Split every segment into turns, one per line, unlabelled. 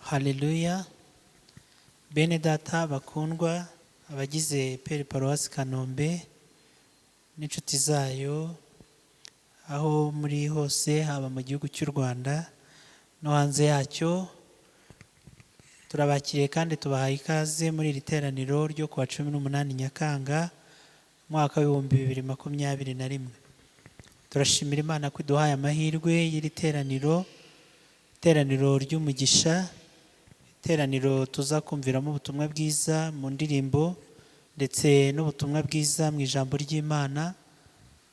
Haleluya! Bene data bakundwa, abagize EPR Paruwasi Kanombe n'inshuti zayo, aho muri hose, haba mu gihugu cy'u Rwanda no hanze yacyo, turabakiriye kandi tubahaye ikaze muri iri teraniro ryo kuwa 18 Nyakanga, umwaka w'2021. Turashimira Imana ko iduhaye amahirwe y'iri teraniro, iteraniro ry'umugisha, iteraniro tuzakumviramo ubutumwa bwiza mu ndirimbo ndetse n'ubutumwa bwiza mu ijambo ry'Imana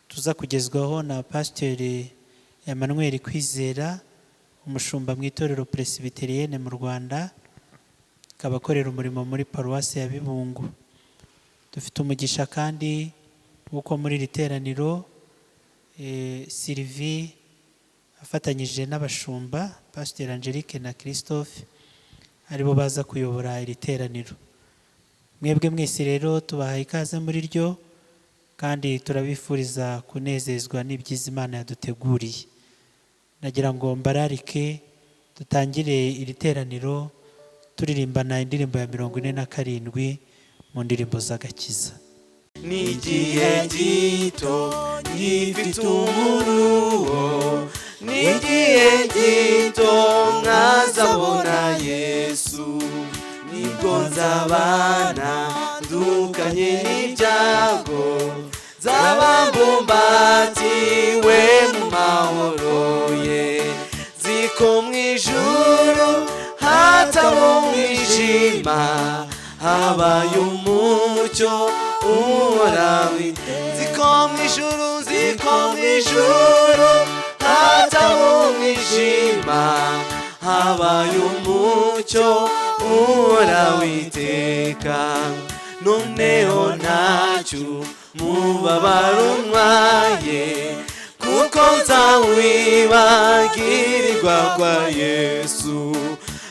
tuza kugezwaho na Pasiteri Emmanuel Kwizera, umushumba mu itorero Presbyterienne mu Rwanda, akaba akorera umurimo muri Paruwasi ya Bibungo. Dufite umugisha kandi w'uko muri iri teraniro Sylvie afatanyije n'abashumba Pasiteri Angelique na Christophe aribo baza kuyobora iri teraniro. Mwebwe mwese rero tubahaye ikaze muri ryo kandi turabifuriza kunezezwa n'ibyiza Imana yaduteguriye. Nagira ngo mbararike dutangire iri teraniro turirimbana indirimbo ya 47 mu ndirimbo z'agakiza.
Ni igihe gito gifite umuruho, ni igihe gito nkazabona Yesu, nibwo nzabana ndukanye n'ibyago, nzaba mbumbatiwe mu mahoro ye. Nzi ko mu ijuru hataba umwijima, habaye umucyo uhoraho. Nzi ko mu ijuru, nzi ko mu ijuru hataba umwijima, habaye umucyo uhoraho iteka. Noneho ntacyo mubabaro untwaye, kuko nzawibagirirwa kwa Yesu.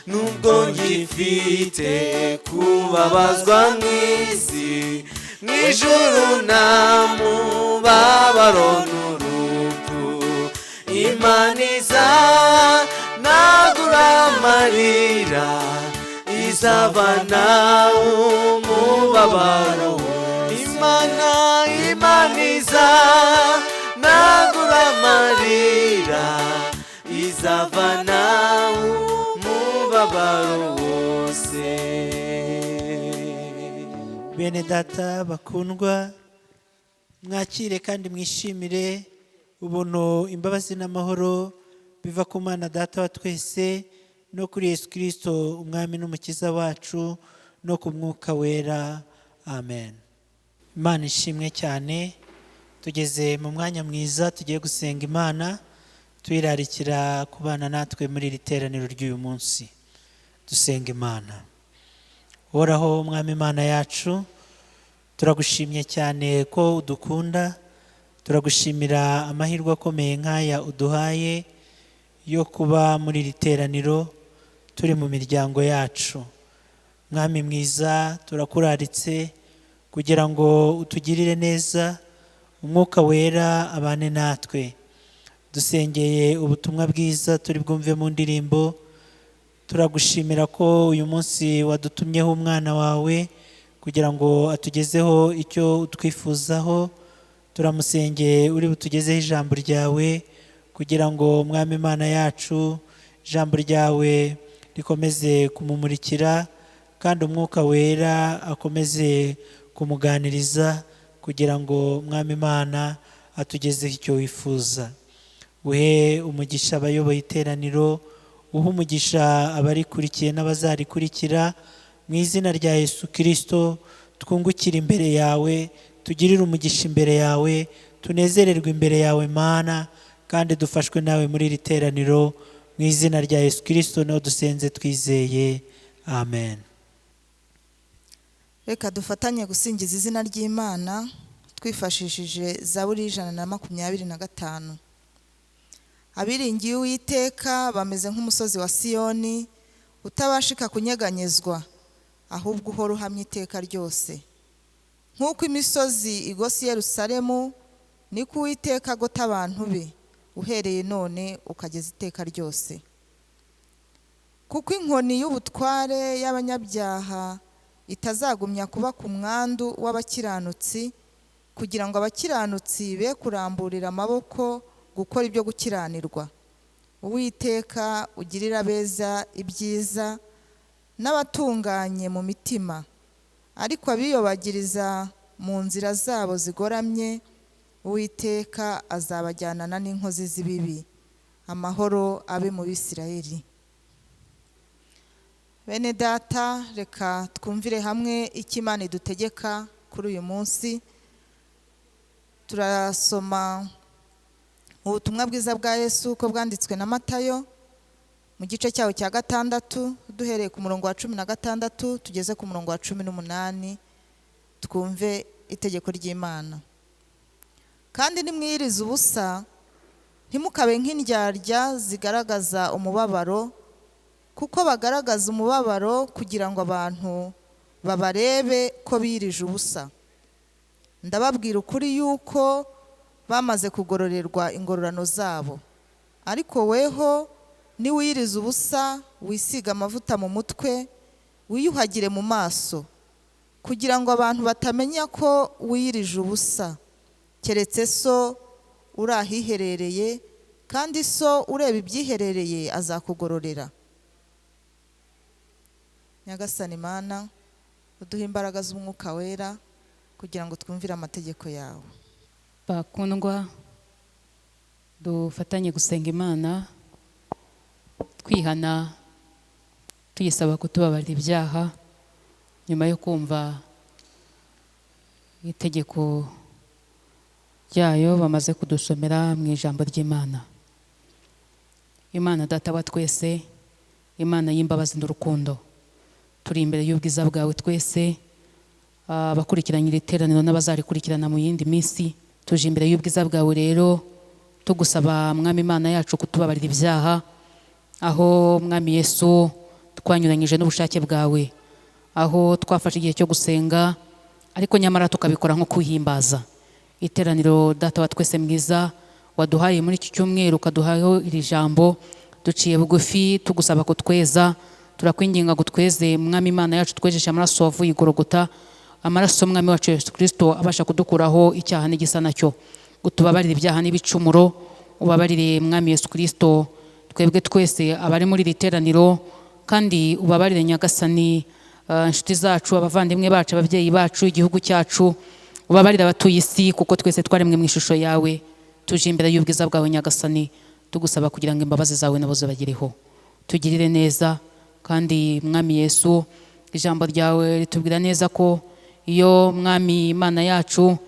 Nubwo ngifite kubabazwa mu isi, mu ijuru nta mubabaro n'urupfu. Imana izahanagura amarira, izavana umubabaro. Imana, Imana izahanagura amarira, izavana umubabaro wose.
Bene data bakundwa, mwakire kandi mwishimire ubuntu, imbabazi n'amahoro biva ku Mana Data wa twese no kuri Yesu Kirisito Umwami n'Umukiza wacu no ku Mwuka Wera. Amen. Imana ishimwe cyane. Tugeze mu mwanya mwiza tugiye gusenga Imana, tuyirarikira kubana natwe muri iri teraniro ry'uyu munsi. Dusenga Imana. Uhoraho Umwami Imana yacu, turagushimye cyane ko udukunda. Turagushimira amahirwe akomeye nk'aya uduhaye yo kuba muri iri teraniro turi mu miryango yacu. Mwami mwiza, turakuraritse kugira ngo utugirire neza, Umwuka Wera abane natwe. Dusengeye ubutumwa bwiza turi bwumve mu ndirimbo. Turagushimira ko uyu munsi wadutumyeho umwana wawe kugira ngo atugezeho icyo utwifuzaho. Turamusengeye uri butugezeho ijambo ryawe, kugira ngo, Mwami Imana yacu, ijambo ryawe rikomeze kumumurikira kandi Umwuka Wera akomeze kumuganiriza, kugira ngo, Mwami Imana, atugezeho icyo wifuza. Uhe umugisha abayoboye iteraniro, uhe umugisha abarikurikiye n'abazarikurikira. Mu izina rya Yesu Kirisito, twungukire imbere yawe, tugirire umugisha imbere yawe, tunezererwe imbere yawe Mana, kandi dufashwe nawe muri iri teraniro. Mu izina rya Yesu Kirisito niho dusenze twizeye. Amen.
Reka dufatanye gusingiza izina ry'Imana twifashishije Zaburi y'125. Abiringiye Uwiteka bameze nk'umusozi wa Siyoni utabashika kunyeganyezwa, ahubwo uhora uhamye iteka ryose. Nk'uko imisozi igose i Yerusalemu, niko Uwiteka agota abantu be, uhereye none ukageza iteka ryose. Kuko inkoni y'ubutware y'abanyabyaha itazagumya kuba ku mwandu w'abakiranutsi, kugira ngo abakiranutsi be kuramburira amaboko gukora ibyo gukiranirwa. Uwiteka ugirira abeza ibyiza n'abatunganye mu mitima, ariko abiyobagiriza mu nzira zabo zigoramye, Uwiteka azabajyanana n'inkozi z'ibibi. Amahoro abe mu Bisirayeli. Bene data, reka twumvire hamwe icyo Imana idutegeka kuri uyu munsi. Turasoma ubutumwa bwiza bwa Yesu uko bwanditswe na Matayo mu gice cyawo cya 6, duhereye ku murongo wa 16 tugeze ku murongo wa 18, twumve itegeko ry'Imana. Kandi nimwirize ubusa, ntimukabe nk'indyarya zigaragaza umubabaro, kuko bagaragaza umubabaro kugira ngo abantu babarebe ko birije ubusa. Ndababwira ukuri yuko bamaze kugororerwa ingororano zabo. Ariko weho niwiriza ubusa, wisiga amavuta mu mutwe, wiyuhagire mu maso, kugira ngo abantu batamenya ko wirije ubusa, keretse so uri ahiherereye, kandi so ureba ibyiherereye azakugororera. Nyagasani Mana, uduhe imbaraga z'Umwuka Wera kugira ngo twumvire amategeko yawe.
Bakundwa, dufatanye gusenga Imana twihana, tuyisaba kutubabarira ibyaha nyuma yo kumva itegeko ryayo bamaze kudusomera mu ijambo ry'Imana. Imana Data wa twese, Imana y'imbabazi n'urukundo, turi imbere y'ubwiza bwawe twese, abakurikiranye iri teraniro n'abazarikurikirana mu yindi minsi, tuje imbere y'ubwiza bwawe rero tugusaba Mwami Imana yacu kutubabarira ibyaha, aho Mwami Yesu twanyuranyije n'ubushake bwawe, aho twafashe igihe cyo gusenga ariko nyamara tukabikora nko kwihimbaza. Iteraniro Data wa twese mwiza waduhaye muri iki cyumweru, ukaduhaho iri jambo, duciye bugufi tugusaba kutweza. Turakwinginga gutweze Mwami Imana yacu, twejeshe amaraso wavuye i Golgotha, amaraso Mwami wacu Yesu Kristo abasha kudukuraho icyaha n'igisa nacyo. Utubabarire ibyaha n'ibicumuro, ubabarire Mwami Yesu Kristo twebwe twese abari muri iri teraniro, kandi ubabarire Nyagasani inshuti zacu, abavandimwe bacu, ababyeyi bacu, igihugu cyacu, ubabarire abatuye isi, kuko twese twaremwe mu ishusho yawe. Tuje imbere y'ubwiza bwawe Nyagasani, tugusaba kugira ngo imbabazi zawe nabo zibagereho, tugirire neza. Kandi Mwami Yesu, ijambo ryawe ritubwira neza ko iyo Mwami Imana yacu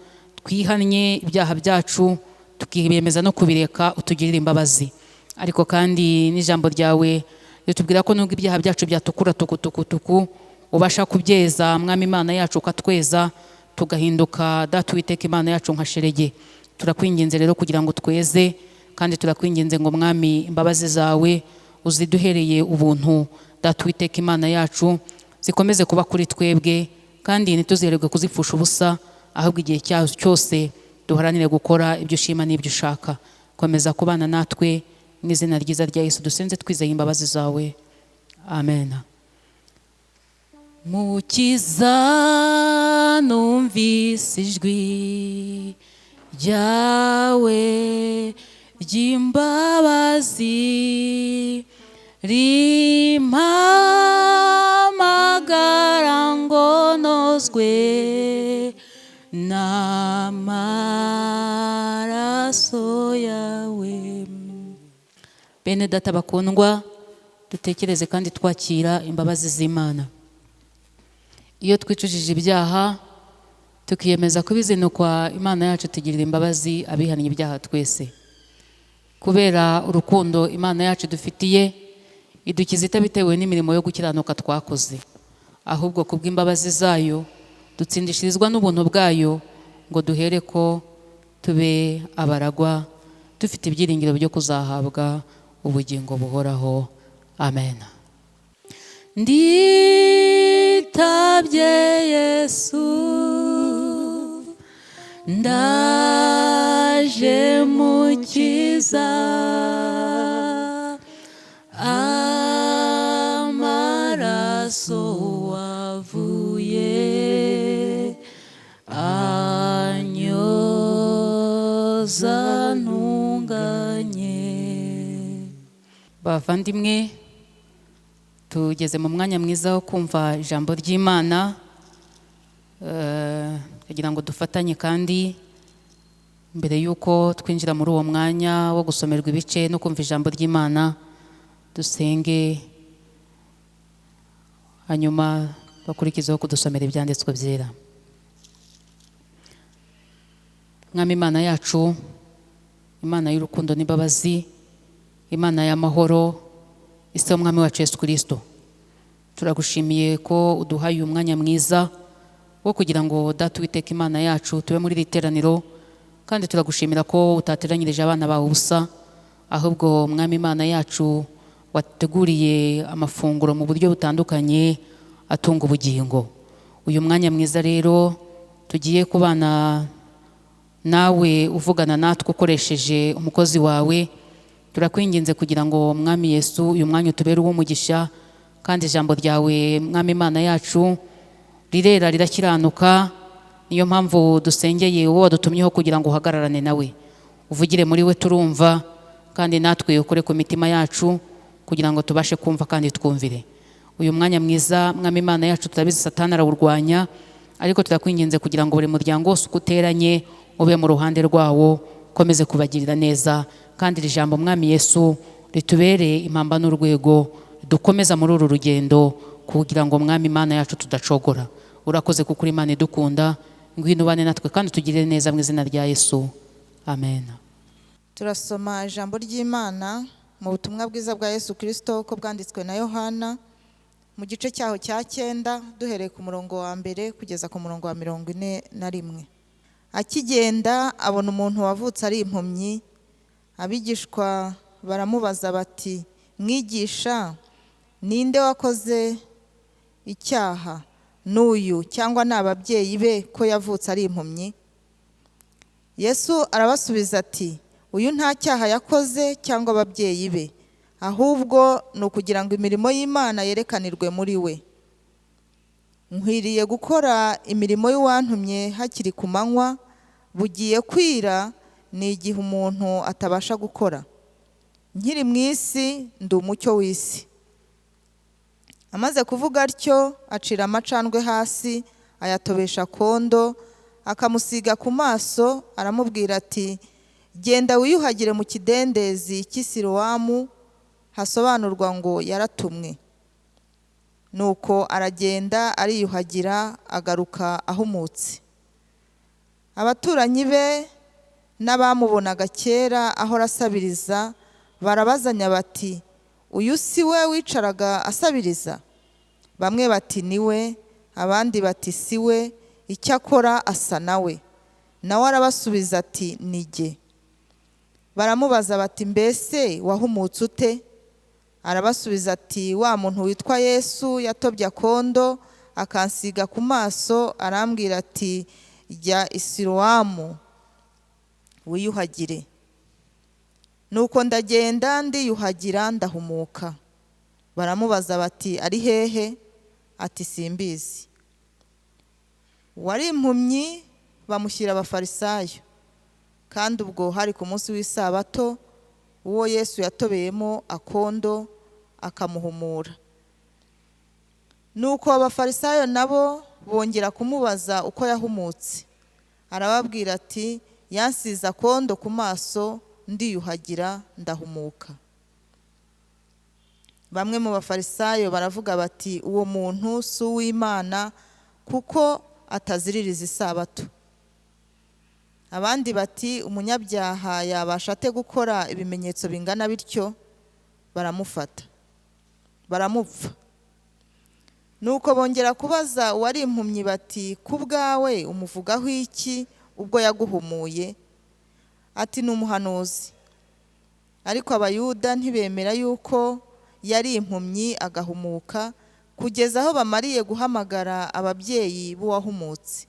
twihannye ibyaha byacu tukiyemeza no kubireka, utugirira imbabazi. Ariko kandi n'ijambo ryawe ritubwira ko nubwo ibyaha byacu byatukura tukutukutuku, ubasha kubyeza Mwami Imana yacu, ukatweza tugahinduka Data Uwiteka Imana yacu nka sherege. Turakwinginze rero kugira ngo tweze, kandi turakwinginze ngo Mwami imbabazi zawe uziduhereye ubuntu Data Uwiteka Imana yacu zikomeze kuba kuri twebwe, kandi ntituzihererwe kuzipfusha ubusa, ahubwo igihe cyose duharanire gukora ibyo ushima n'ibyo ushaka. Komeza kubana natwe mu izina ryiza rya Yesu dusenze twizeye imbabazi zawe, amen. Mukiza, numvise ijwi ryawe ry'imbabazi rimpamagara ngo nozwe n'amaraso yawe. Bene data bakundwa, dutekereze kandi twakira imbabazi z'Imana. Iyo twicujije ibyaha tukiyemeza kubizinukwa, Imana yacu tugirira imbabazi abihannye ibyaha twese. Kubera urukundo Imana yacu dufitiye, idukiza itabitewe n'imirimo yo gukiranuka twakoze, ahubwo kubw'imbabazi zayo dutsindishirizwa n'ubuntu bwayo, ngo duhere ko tube abaragwa dufite ibyiringiro byo kuzahabwa ubugingo buhoraho. Amen. Nditabye Yesu, ndaje mukiza,
maraso wavuye, anyoza ntunganye.
Bavandimwe, tugeze mu mwanya mwiza wo kumva ijambo ry'Imana, kugira ngo dufatanye, kandi mbere y'uko twinjira muri uwo mwanya wo gusomerwa ibice no kumva ijambo ry'Imana, dusenge, hanyuma bakurikizeho kudusomera ibyanditswe byera. Mwami Imana yacu, Imana y'urukundo n'imbabazi, Imana y'amahoro, ise w'Umwami wacu Yesu Kristo, turagushimiye ko uduhaye uyu mwanya mwiza wo kugira ngo Data Uwiteka Imana yacu tube muri iri teraniro, kandi turagushimira ko utateranyirije abana bawe ubusa, ahubwo Mwami Imana yacu wateguriye amafunguro mu buryo butandukanye atunga ubugingo. Uyu mwanya mwiza rero tugiye kubana nawe uvugana natwe ukoresheje umukozi wawe, turakwinginze kugira ngo Mwami Yesu uyu mwanya utubere uw'umugisha, kandi ijambo ryawe Mwami Imana yacu rirera rirakiranuka. Niyo mpamvu dusengeye uwo wadutumyeho kugira ngo uhagararane nawe, uvugire muri we turumva, kandi natwe ukore ku mitima yacu kugira ngo tubashe kumva kandi twumvire. Uyu mwanya mwiza Mwami Imana yacu turabizi Satani arawurwanya, ariko turakwinginze kugira ngo buri muryango wose uko uteranye ube mu ruhande rwawo, ukomeze kubagirira neza, kandi iri jambo Mwami Yesu ritubere impamba n'urwego dukomeza muri uru rugendo, kugira ngo Mwami Imana yacu tudacogora. Urakoze kuko uri Imana idukunda, ngwino ubane natwe kandi utugirire neza mu izina rya Yesu, amen.
Turasoma ijambo ry'Imana mu butumwa bwiza bwa Yesu Kristo uko bwanditswe na Yohana mu gice cyaho cya 9, duhereye ku murongo wa 1 kugeza ku murongo wa 41. Akigenda abona umuntu wavutse ari impumyi, abigishwa baramubaza bati: Mwigisha, ninde wakoze icyaha, n'uyu cyangwa ni ababyeyi be, ko yavutse ari impumyi? Yesu arabasubiza ati: Uyu nta cyaha yakoze cyangwa ababyeyi be, ahubwo ni ukugira ngo imirimo y'Imana yerekanirwe muri we. Nkwiriye gukora imirimo y'uwantumye hakiri ku manywa, bugiye kwira ni igihe umuntu atabasha gukora. Nkiri mu isi ndi umucyo w'isi. Amaze kuvuga atyo acira amacandwe hasi, ayatobesha kondo, akamusiga ku maso, aramubwira ati: Genda wiyuhagire mu kidendezi cy'i Silowamu, hasobanurwa ngo yaratumwe. Nuko aragenda ariyuhagira, agaruka ahumutse. Abaturanyi be n'abamubonaga kera ahora asabiriza barabazanya bati: Uyu si we wicaraga asabiriza? Bamwe bati: Ni we, abandi bati: Si we, icyakora asa nawe. Nawe arabasubiza ati: Ni jye. Baramubaza bati: Mbese wahumutse ute? Arabasubiza ati: Wa muntu witwa Yesu yatobye akondo akansiga ku maso, arambwira ati: Jya i Silowamu wiyuhagire. Nuko ndagenda ndiyuhagira ndahumuka. Baramubaza bati: Ari hehe? Ati: Simbizi. Wari impumyi bamushyira Abafarisayo, kandi ubwo hari ku munsi w'isabato, uwo Yesu yatobeyemo akondo akamuhumura. Nuko Abafarisayo nabo bongera kumubaza uko yahumutse. Arababwira ati: Yansize akondo ku maso, ndiyuhagira ndahumuka. Bamwe mu Bafarisayo baravuga bati: Uwo muntu si uw'Imana kuko ataziririza isabato. Abandi bati: Umunyabyaha yabasha ate gukora ibimenyetso bingana bityo? Baramufata, baramupfa. Nuko bongera kubaza uwari impumyi bati: Ku bwawe umuvugaho iki ubwo yaguhumuye? Ati: Ni umuhanuzi. Ariko Abayuda ntibemera yuko yari impumyi agahumuka, kugeza aho bamariye guhamagara ababyeyi b'uwahumutse.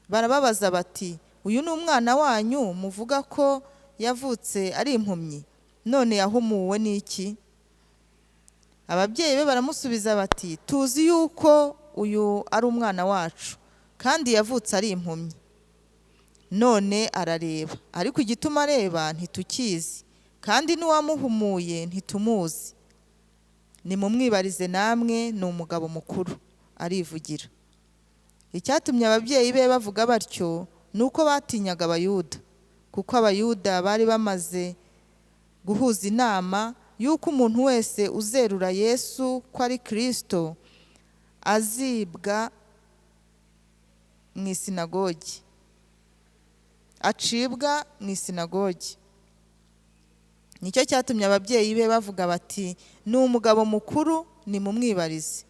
Barababaza bati: Uyu ni umwana wanyu muvuga ko yavutse ari impumyi, none yahumuwe n'iki? Ababyeyi be baramusubiza bati: "Tuzi yuko uyu ari umwana wacu kandi yavutse ari impumyi, none arareba, ariko igituma areba ntitukizi, kandi n'uwamuhumuye ntitumuzi. Nimumwibarize namwe, ni umugabo mukuru, arivugira." Icyatumye ababyeyi be bavuga batyo ni uko batinyaga Abayuda, kuko Abayuda bari bamaze guhuza inama y'uko umuntu wese uzerura Yesu ko ari Kristo azibwa mu isinagogi, acibwa mu isinagogi. Nicyo cyatumye ababyeyi be bavuga bati: "Ni umugabo mukuru, nimumwibarize."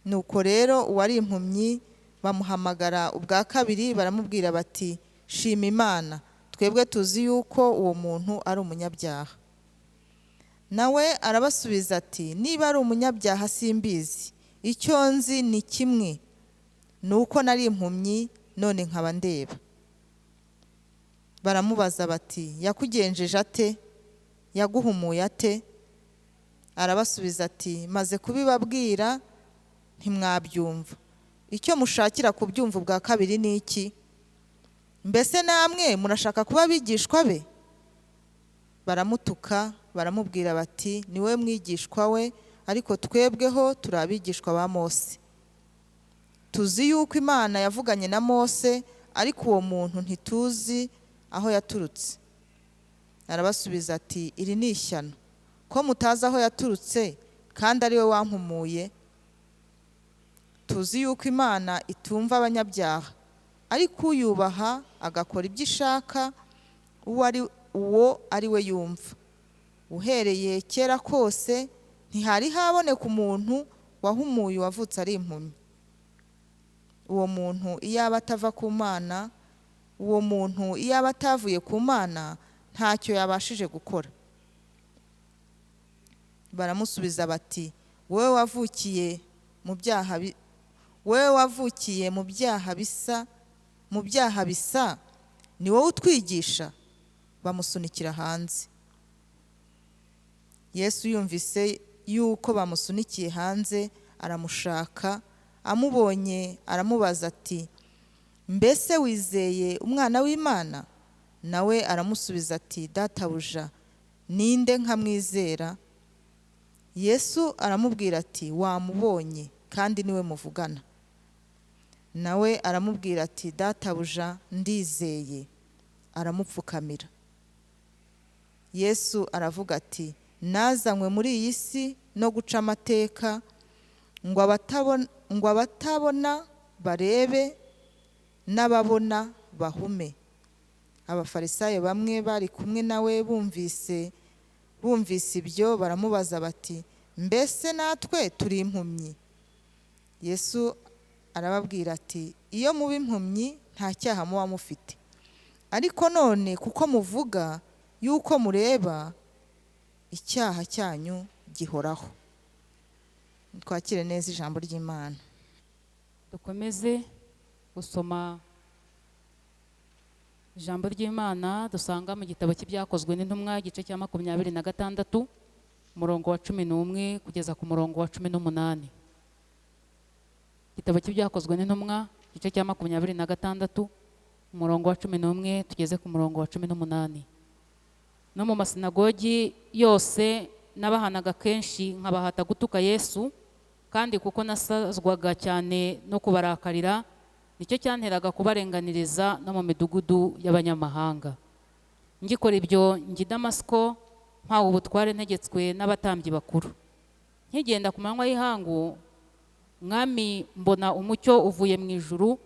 Nuko rero uwari impumyi bamuhamagara ubwa kabiri, baramubwira bati: "Shima Imana, twebwe tuzi yuko uwo muntu ari umunyabyaha." Nawe arabasubiza ati: "Niba ari umunyabyaha simbizi, icyo nzi ni kimwe, ni uko nari impumyi none nkaba ndeba." Baramubaza bati: "Yakugenjeje ate? Yaguhumuye ate?" Arabasubiza ati: "Maze kubibabwira ntimwabyumva. Icyo mushakira kubyumva ubwa kabiri ni iki? Mbese namwe murashaka kuba abigishwa be?" Baramutuka, baramubwira bati: "Ni wowe mwigishwa we, ariko twebweho turi abigishwa ba Mose. Tuzi yuko Imana yavuganye na Mose, ariko uwo muntu ntituzi aho yaturutse." Arabasubiza ati: "Iri ni ishyano, ko mutazi aho yaturutse kandi ari we wampumuye. Tuzi yuko Imana itumva abanyabyaha, ariko uyubaha agakora ibyo ishaka, uwo ari uwo ari we yumva. Uhereye kera kose ntihari haboneka umuntu wahumuye uwavutse ari impumyi. Uwo muntu iyo aba atava ku Mana, uwo muntu iyo aba atavuye ku Mana, ntacyo yabashije gukora." Baramusubiza bati: "Wowe wavukiye mu byaha, wowe wavukiye mu byaha bisa, mu byaha bisa, ni wowe utwigisha?" Bamusunikira hanze. Yesu yumvise yuko bamusunikiye hanze, aramushaka. Amubonye aramubaza ati: "Mbese wizeye Umwana w'Imana?" Nawe aramusubiza ati: "Databuja, ninde nkamwizera?" Yesu aramubwira ati: "Wamubonye, kandi niwe muvugana." Nawe aramubwira ati: "Databuja, ndizeye." Aramupfukamira. Yesu aravuga ati: "Nazanywe muri iyi si no guca amateka, ngo abatabona barebe, n'ababona bahume." Abafarisayo bamwe bari kumwe nawe bumvise ibyo, baramubaza bati: "Mbese natwe turi impumyi?" Yesu arababwira ati: "Iyo muba impumyi nta cyaha muba mufite, ariko none kuko muvuga yuko mureba, icyaha cyanyu gihoraho." Twakire neza ijambo ry'Imana.
Dukomeze gusoma ijambo ry'Imana dusanga mu gitabo cy'Ibyakozwe n'Intumwa, igice cya 26, umurongo wa 11 kugeza ku murongo wa 18. Igitabo cy'Ibyakozwe n'Intumwa, igice cya 26, umurongo wa 11 tugeze ku murongo wa 18. No mu masinagogi yose nabahanaga kenshi, nkabahata gutuka Yesu, kandi kuko nasazwaga cyane no kubarakarira, nicyo cyanteraga kubarenganiriza no mu midugudu y'abanyamahanga. Ngikora ibyo njya i Damasiko, mpawe ubutware ntegetswe n'abatambyi bakuru. Nkigenda ku manywa y'ihangu, Mwami, mbona umucyo uvuye mu ijuru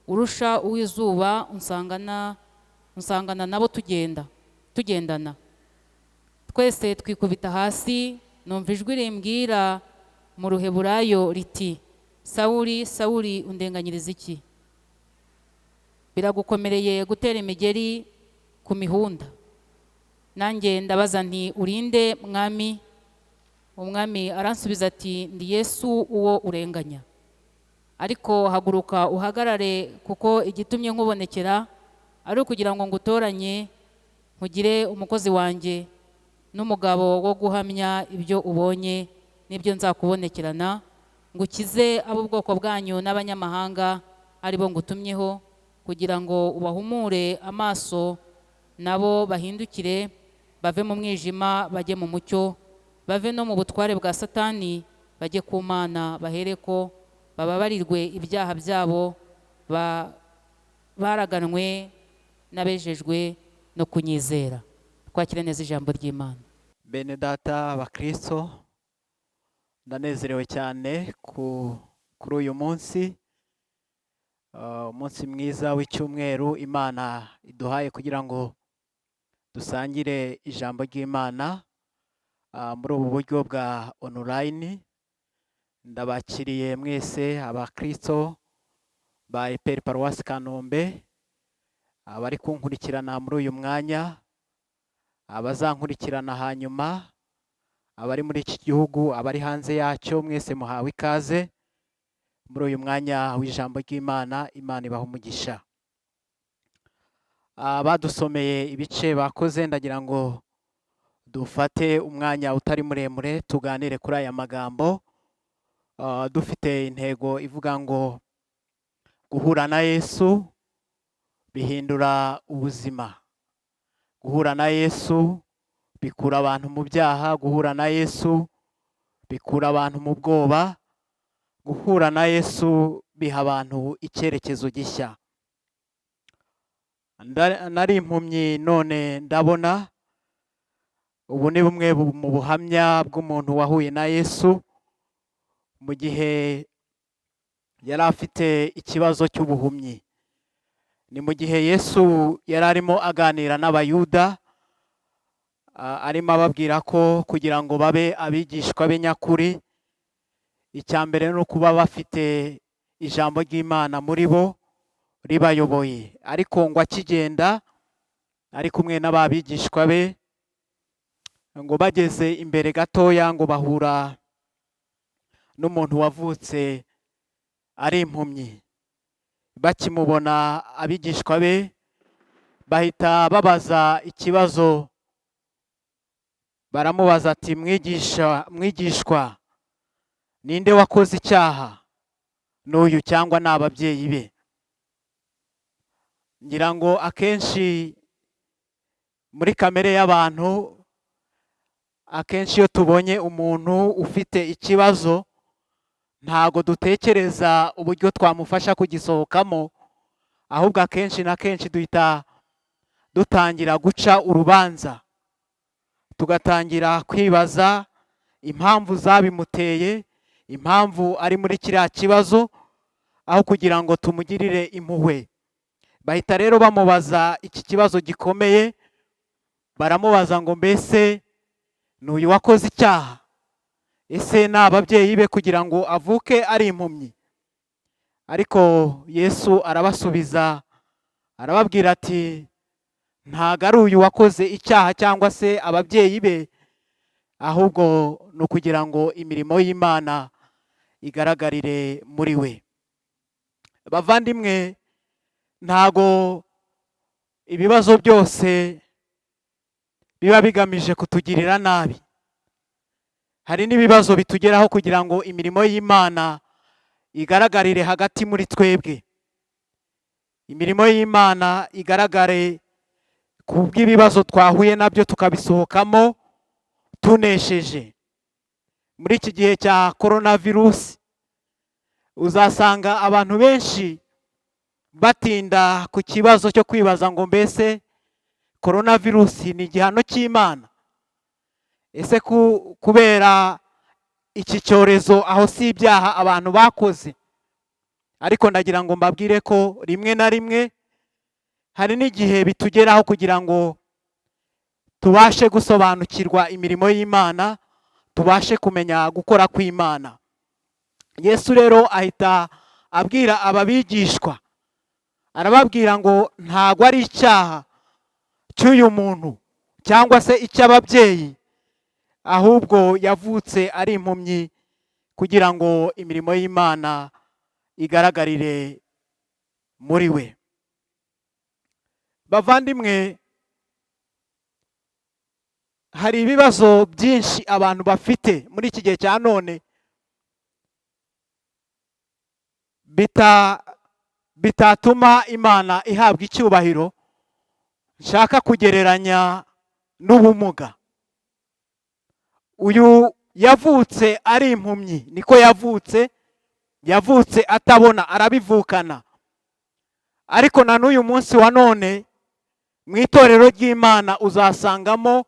urusha uw'izuba, unsangana nabo tugendana. Twese twikubita hasi, numva ijwi rimbwira mu Ruheburayo riti: 'Sawuli, Sawuli, undenganyiriza iki? Biragukomereye gutera imigeri ku mihunda.' Nanjye ndabaza nti: 'Urinde, Mwami?' Umwami aransubiza ati: 'Ndi Yesu uwo urenganya. Ariko haguruka uhagarare, kuko igitumye nkubonekera ari ukugira ngo ngutoranye, nkugire umukozi wanjye N'umugabo wo guhamya ibyo ubonye n'ibyo nzakubonekerana, ngo ukize ab'ubwoko bwanyu n'abanyamahanga ari bo ngutumyeho, kugira ngo ubahumure amaso nabo bahindukire bave mu mwijima bajye mu mucyo, bave no mu butware bwa Satani bajye ku Mana, bahereko bababarirwe ibyaha byabo baraganwe n'abejejwe no kunyizera. Twakire neza ijambo ry'Imana.
Bene data abakristo, ndanezerewe cyane kuri uyu munsi, umunsi mwiza w'icyumweru Imana iduhaye kugira ngo dusangire ijambo ry'Imana muri ubu buryo bwa online. Ndabakiriye mwese abakristo ba EPR Paruwasi Kanombe, abari kunkurikirana muri uyu mwanya, abazankurikirana hanyuma, abari muri iki gihugu, abari hanze yacyo, mwese muhawe ikaze muri uyu mwanya w'ijambo ry'Imana. Imana ibaha umugisha. Abadusomeye ibice bakoze, ndagira ngo dufate umwanya utari muremure tuganire kuri aya magambo, dufite intego ivuga ngo guhura na Yesu bihindura ubuzima. Guhura na Yesu bikura abantu mu byaha, guhura na Yesu bikura abantu mu bwoba, guhura na Yesu biha abantu icyerekezo gishya. Nari impumyi none ndabona. Ubu ni bumwe mu buhamya bw'umuntu wahuye na Yesu mu gihe yari afite ikibazo cy'ubuhumyi. Ni mu gihe Yesu yari arimo aganira n'Abayuda, arimo ababwira ko kugira ngo babe abigishwa be nyakuri, icya mbere ni ukuba bafite ijambo ry'Imana muri bo ribayoboye. Ariko ngo akigenda ari kumwe n'ababigishwa be, ngo bageze imbere gatoya ngo bahura n'umuntu wavutse ari impumyi. Bakimubona abigishwa be bahita babaza ikibazo, baramubaza ati: "Mwigisha, mwigishwa, ninde wakoze icyaha, n'uyu cyangwa ni ababyeyi be?" Ngira ngo akenshi muri kamere y'abantu, akenshi iyo tubonye umuntu ufite ikibazo, ntago dutekereza uburyo twamufasha kugisohokamo, ahubwo akenshi na kenshi duhita dutangira guca urubanza, tugatangira kwibaza impamvu zabimuteye, impamvu ari muri kiriya kibazo, aho kugira ngo tumugirire impuhwe. Bahita rero bamubaza iki kibazo gikomeye, baramubaza ngo: "Mbese ni uyu wakoze icyaha, ese ni ababyeyi be, kugira ngo avuke ari impumyi?" Ariko Yesu arabasubiza, arababwira ati: "Ntago ari uyu wakoze icyaha cyangwa se ababyeyi be, ahubwo ni ukugira ngo imirimo y'Imana igaragarire muri we." Bavandimwe, ntago ibibazo byose biba bigamije kutugirira nabi. Hari n'ibibazo bitugeraho kugira ngo imirimo y'Imana igaragarire hagati muri twebwe, imirimo y'Imana igaragare ku bw'ibibazo twahuye nabyo, tukabisohokamo tunesheje. Muri iki gihe cya korona virusi, uzasanga abantu benshi batinda ku kibazo cyo kwibaza ngo: "Mbese korona virusi ni igihano cy'Imana? Ese kubera iki cyorezo aho si ibyaha abantu bakoze?" Ariko ndagira ngo mbabwire ko rimwe na rimwe hari n'igihe bitugeraho kugira ngo tubashe gusobanukirwa imirimo y'Imana, tubashe kumenya gukora kw'Imana. Yesu rero ahita abwira aba bigishwa, arababwira ngo ntago ari icyaha cy'uyu muntu cyangwa se icy'ababyeyi, ahubwo yavutse ari impumyi kugira ngo imirimo y'Imana igaragarire muri we. Bavandimwe, Hari ibibazo byinshi abantu bafite muri iki gihe cya none bitatuma Imana ihabwa icyubahiro, nshaka kugereranya n'ubumuga. Uyu yavutse ari impumyi, niko yavutse, yavutse atabona, arabivukana. Ariko na n'uyu munsi wa none mu itorero ry'Imana uzasangamo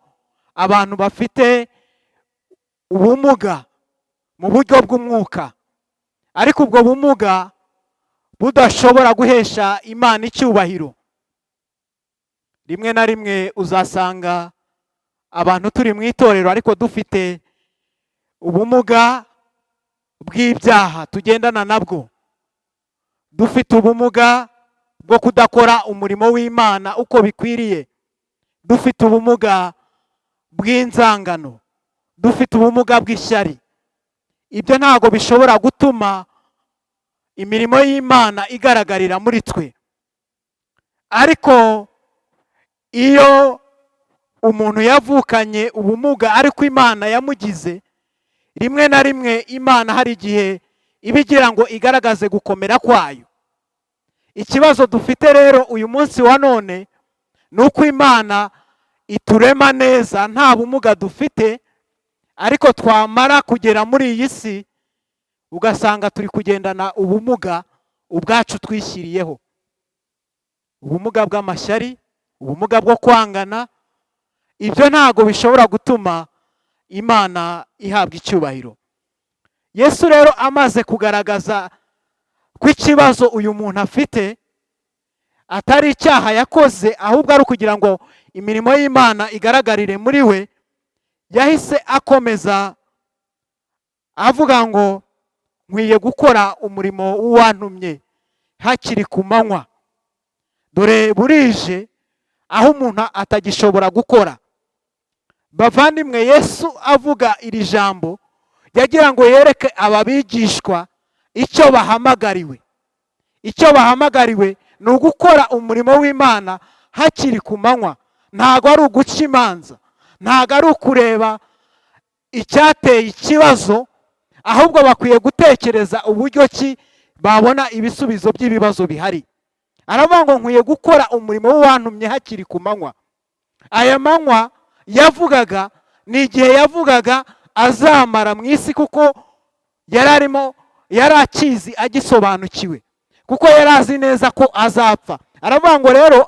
abantu bafite ubumuga mu buryo bw'umwuka, ariko ubwo bumuga budashobora guhesha Imana icyubahiro. Rimwe na rimwe uzasanga abantu turi mu itorero ariko dufite ubumuga bw'ibyaha tugendana nabwo, dufite ubumuga bwo kudakora umurimo w'Imana uko bikwiriye, dufite ubumuga bw'inzangano, dufite ubumuga bw'ishyari. Ibyo ntabwo bishobora gutuma imirimo y'Imana igaragarira muri twe. Ariko iyo umuntu yavukanye ubumuga ariko Imana yamugize, rimwe na rimwe Imana hari igihe ibigira ngo igaragaze gukomera kwayo. Ikibazo dufite rero uyu munsi wa none ni uko Imana iturema neza nta bumuga dufite, ariko twamara kugera muri iyi si ugasanga turi kugendana ubumuga ubwacu twishyiriyeho, ubumuga bw'amashyari, ubumuga bwo kwangana. Ibyo ntago bishobora gutuma Imana ihabwa icyubahiro. Yesu rero amaze kugaragaza ko ikibazo uyu muntu afite atari icyaha yakoze, ahubwo ari ukugira ngo imirimo y'Imana igaragarire muri we, yahise akomeza avuga ngo nkwiye gukora umurimo w'uwantumye hakiri ku manywa, dore burije aho umuntu atagishobora gukora. Bavandimwe, Yesu avuga iri jambo yagira ngo yereke ababigishwa icyo bahamagariwe. Icyo bahamagariwe ni ugukora umurimo w'Imana hakiri ku manywa. Ntago ari uguca imanza, ntago ari ukureba icyateye ikibazo, ahubwo bakwiye gutekereza uburyo ki babona ibisubizo by'ibibazo bihari. Aravuga ngo nkwiye gukora umurimo w'uwantumye hakiri ku manywa. Aya manywa yavugaga ni igihe yavugaga azamara mu isi, kuko yararimo, yarakizi, agisobanukiwe, kuko yarazi neza ko azapfa. Aravuga ngo rero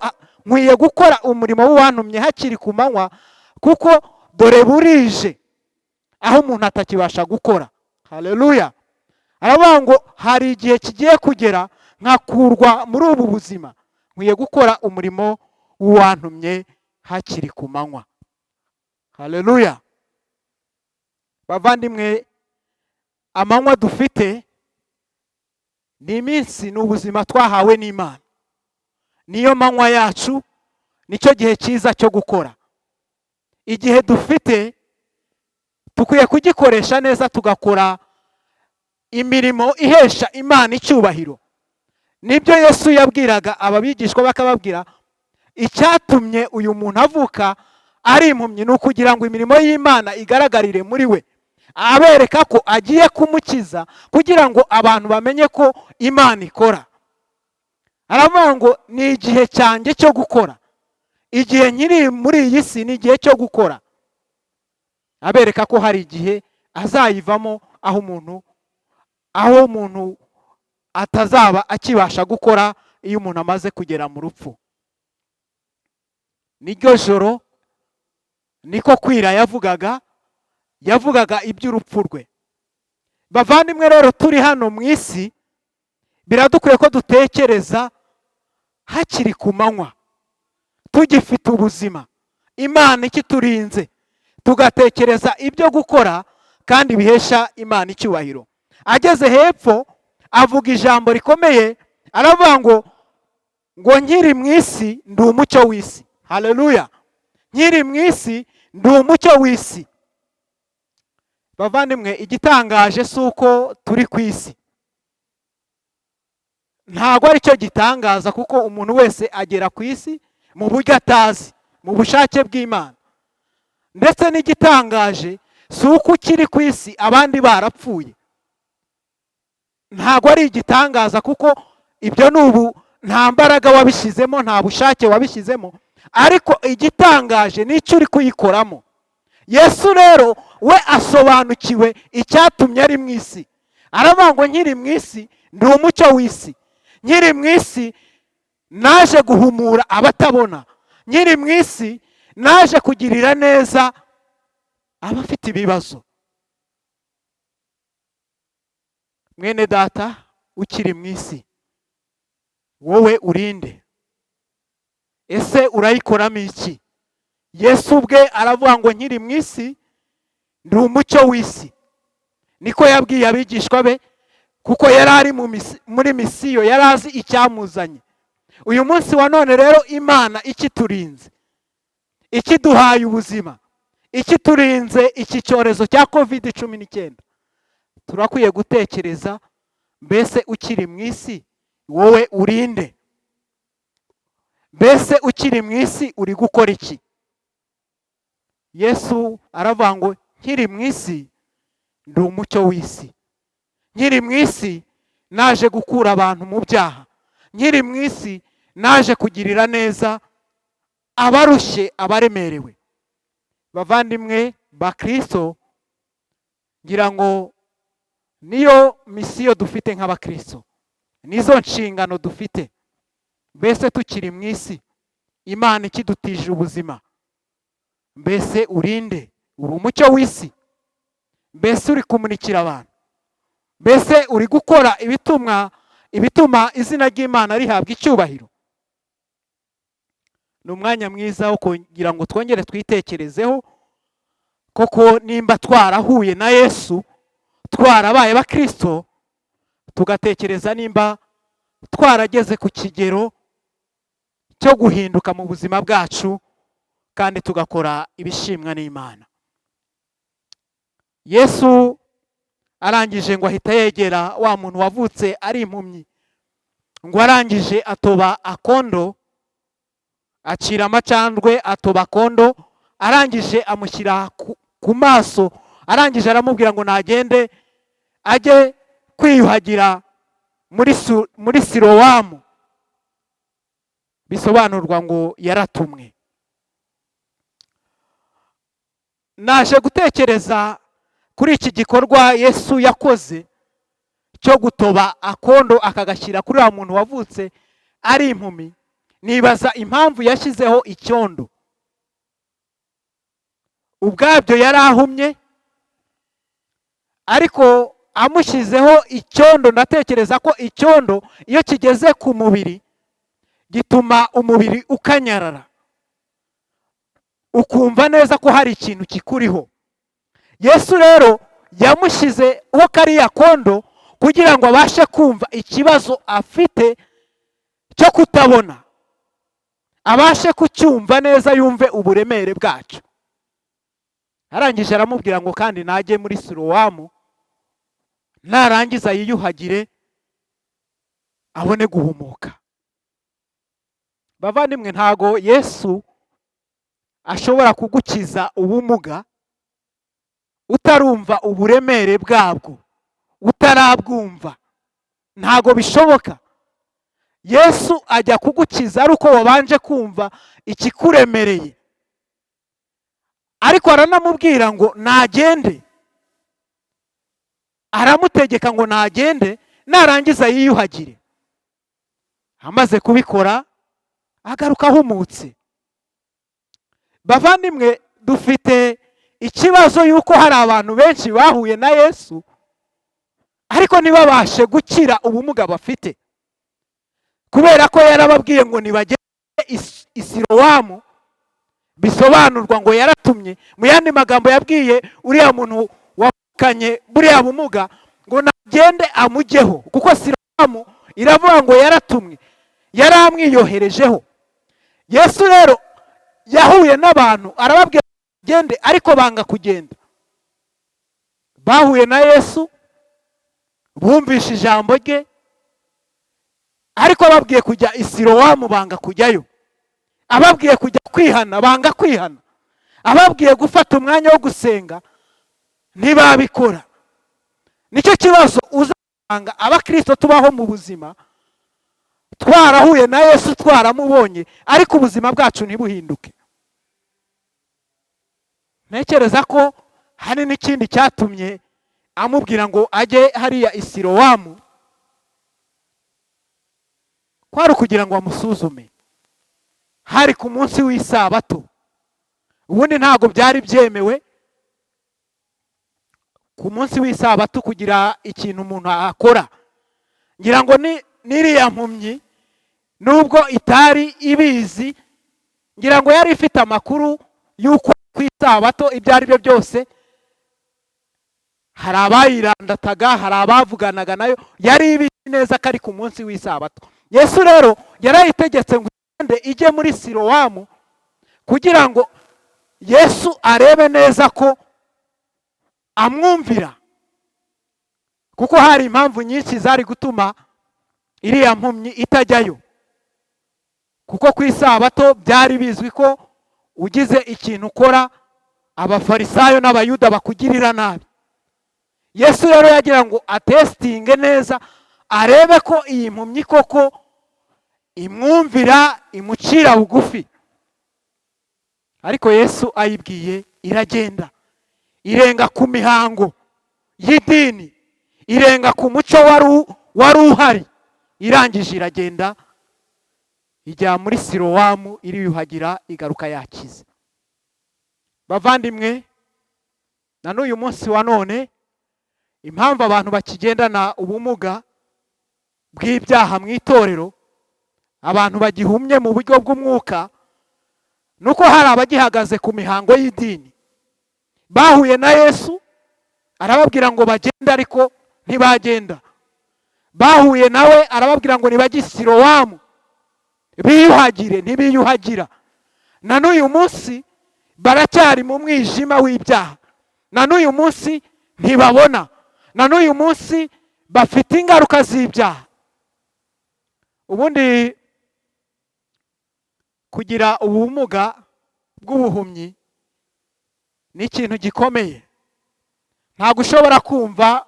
nkwiye gukora umurimo w'uwantumye hakiri ku manywa, kuko dore burije aho umuntu atakibasha gukora. Haleluya. Aravuga ngo hari igihe kigiye kugera nkakurwa muri ubu buzima, nkwiye gukora umurimo w'uwantumye hakiri ku manywa. Haleluya. Bavandimwe, amanywa dufite ni iminsi, ni ubuzima twahawe n'Imana. Niyo manywa yacu, nicyo gihe cyiza cyo gukora. Igihe dufite tukwiye kugikoresha neza, tugakora imirimo ihesha Imana icyubahiro. Nibyo Yesu yabwiraga ababigishwa, bakababwira icyatumye uyu muntu avuka ari impumyi ni ukugira ngo imirimo y'Imana igaragarire muri we, abereka ko agiye kumukiza kugira ngo abantu bamenye ko Imana ikora. Aravuga ngo ni igihe cyanjye cyo gukora, igihe nkiri muri iyi si ni igihe cyo gukora. Abereka ko hari igihe azayivamo aho umuntu atazaba akibasha gukora iyo umuntu amaze kugera mu rupfu. Niryo joro niko kwira yavugaga, yavugaga iby'urupfu rwe. Bavandimwe rero, turi hano mu isi biradukwiye ko dutekereza hakiri ku manywa, tugifite ubuzima, Imana ikiturinze, tugatekereza ibyo gukora kandi bihesha Imana icyubahiro. Ageze hepfo avuga ijambo rikomeye, aravuga ngo nkiri mu isi ndi umucyo w'isi. Haleluya. Nkiri mu isi ndi umucyo w'isi. Bavandimwe, igitangaje si uko turi ku isi, ntago ari cyo gitangaza, kuko umuntu wese agera ku isi mu buryo atazi, mu bushake bw'Imana. Ndetse n'igitangaje si uko ukiri ku isi abandi barapfuye, ntabwo ari igitangaza, kuko ibyo ni ubu nta mbaraga wabishyizemo, nta bushake wabishyizemo, ariko igitangaje ni icyo uri kuyikoramo. Yesu rero we asobanukiwe icyatumye ari mu isi, aravuga ngo nkiri mu isi ndi umucyo w'isi, nkiri mu isi naje guhumura abatabona, nkiri mu isi naje kugirira neza abafite ibibazo. Mwene data ukiri mu isi, wowe urinde? Ese urayikoramo iki? Yesu ubwe aravuga ngo nkiri mu isi ndi umucyo w'isi. Niko yabwiye abigishwa be, kuko yari ari muri misiyo, yari azi icyamuzanye. Uyu munsi wa none rero Imana ikiturinze, ikiduhaye ubuzima, ikiturinze iki cyorezo cya COVID-19, turakwiye gutekereza, mbese ukiri mu isi wowe urinde? Mbese ukiri mu isi uri gukora iki? Yesu aravuga ngo nkiri mu isi ndi umucyo w'isi, nkiri mu isi naje gukura abantu mu byaha, nkiri mu isi naje kugirira neza abarushye, abaremerewe. Bavandimwe ba Kristo, ngira ngo niyo misiyo dufite nk'abakristo, nizo nshingano dufite. Mbese tukiri mu isi Imana ikidutije ubuzima, mbese urinde? Uri umucyo w'isi? Mbese uri kumurikira abantu? Mbese uri gukora ibituma izina ry'Imana rihabwa icyubahiro? Ni umwanya mwiza wo kugira ngo twongere twitekerezeho koko nimba twarahuye na Yesu, twarabaye abakristo, tugatekereza nimba twarageze ku kigero cyo guhinduka mu buzima bwacu, kandi tugakora ibishimwa n'Imana. Yesu arangije ngo ahita yegera wa muntu wavutse ari impumyi, ngo arangije atoba akondo, acira amacandwe, atoba akondo, arangije amushyira ku maso, arangije aramubwira ngo nagende ajye kwiyuhagira muri Silowamu, bisobanurwa ngo yaratumwe. Naje gutekereza kuri iki gikorwa Yesu yakoze cyo gutoba akondo akagashyira kuri wa muntu wavutse ari impumi, nibaza impamvu yashyizeho icyondo. Ubwabyo yari ahumye, ariko amushyizeho icyondo, ndatekereza ko icyondo iyo kigeze ku mubiri gituma umubiri ukanyarara, ukumva neza ko hari ikintu kikuriho. Yesu rero yamushyizeho kariya kondo kugira ngo abashe kumva ikibazo afite cyo kutabona, abashe kucyumva neza, yumve uburemere bwacyo. Arangije aramubwira ngo kandi najye muri Silowamu, narangiza yiyuhagire abone guhumuka. Bavandimwe, ntago Yesu ashobora kugukiza ubumuga utarumva uburemere bwabwo, utarabwumva, ntago bishoboka. Yesu ajya kugukiza ari uko wabanje kumva ikikuremereye. Ariko aranamubwira ngo nagende, aramutegeka ngo nagende, narangiza yiyuhagire. Amaze kubikora agaruka ahumutse. Bavandimwe, dufite ikibazo yuko hari abantu benshi bahuye na Yesu ariko ntibabashe gukira ubumuga bafite, kubera ko yarababwiye ngo nibagende i Silowamu, bisobanurwa ngo yaratumye. Mu yandi magambo yabwiye uriya muntu wavukanye buriya bumuga ngo nagende amujyeho, kuko Silowamu iravuga ngo yaratumwe, yaramwiyoherejeho. Yesu rero yahuye n'abantu arababwira gende, ariko banga kugenda. Bahuye na Yesu, bumvishe ijambo rye, ariko ababwiye kujya i Silowamu banga kujyayo, ababwiye kujya kwihana banga kwihana, Ababwiye gufata umwanya wo gusenga ntibabikora. Nicyo kibazo uzasanga abakristo tubaho mu buzima twarahuye na Yesu, twaramubonye, ariko ubuzima bwacu ntibuhinduke. Ntekereza ko hari n'ikindi cyatumye amubwira ngo ajye hariya i Silowamu, kwari ukugira ngo amusuzume. Hari ku munsi w'isabato, ubundi ntabwo byari byemewe ku munsi w'isabato kugira ikintu umuntu akora. Ngira ngo n'iriya mpumyi nubwo itari ibizi, ngira ngo yari ifite amakuru y'uko ku isabato ibyo ari byo byose hari abayirandataga, hari abavuganaga nayo, yari ibizi neza ko ari ku munsi w'isabato. Yesu rero yarayitegetse ngo igende ijye muri Silowamu kugira ngo Yesu arebe neza ko amwumvira, kuko hari impamvu nyinshi zari gutuma iriya mpumyi itajyayo, kuko ku isabato byari bizwi ko ugize ikintu ukora abafarisayo n'abayuda bakugirira nabi. Yesu rero yagira ngo atesitinge neza, arebe ko iyi mpumyi koko imwumvira, imucira bugufi. Ariko Yesu ayibwiye iragenda, irenga ku mihango y'idini, irenga ku muco wari uhari, irangije iragenda ijya muri Silowamu, iriyuhagira, igaruka yakize. Bavandimwe, na n'uyu munsi wa none impamvu abantu bakigendana ubumuga bw'ibyaha mu itorero, abantu bagihumye mu buryo bw'umwuka, nuko hari abagihagaze ku mihango y'idini. Bahuye na Yesu arababwira ngo bagende, ariko ntibagenda. Bahuye nawe arababwira ngo nibajye i Silowamu biyuhagire, ntibiyuhagira. Na n'uyu munsi baracyari mu mwijima w'ibyaha, na n'uyu munsi ntibabona, na n'uyu munsi bafite ingaruka z'ibyaha. Ubundi kugira ubumuga bw'ubuhumyi ni ikintu gikomeye. Ntabwo ushobora kumva,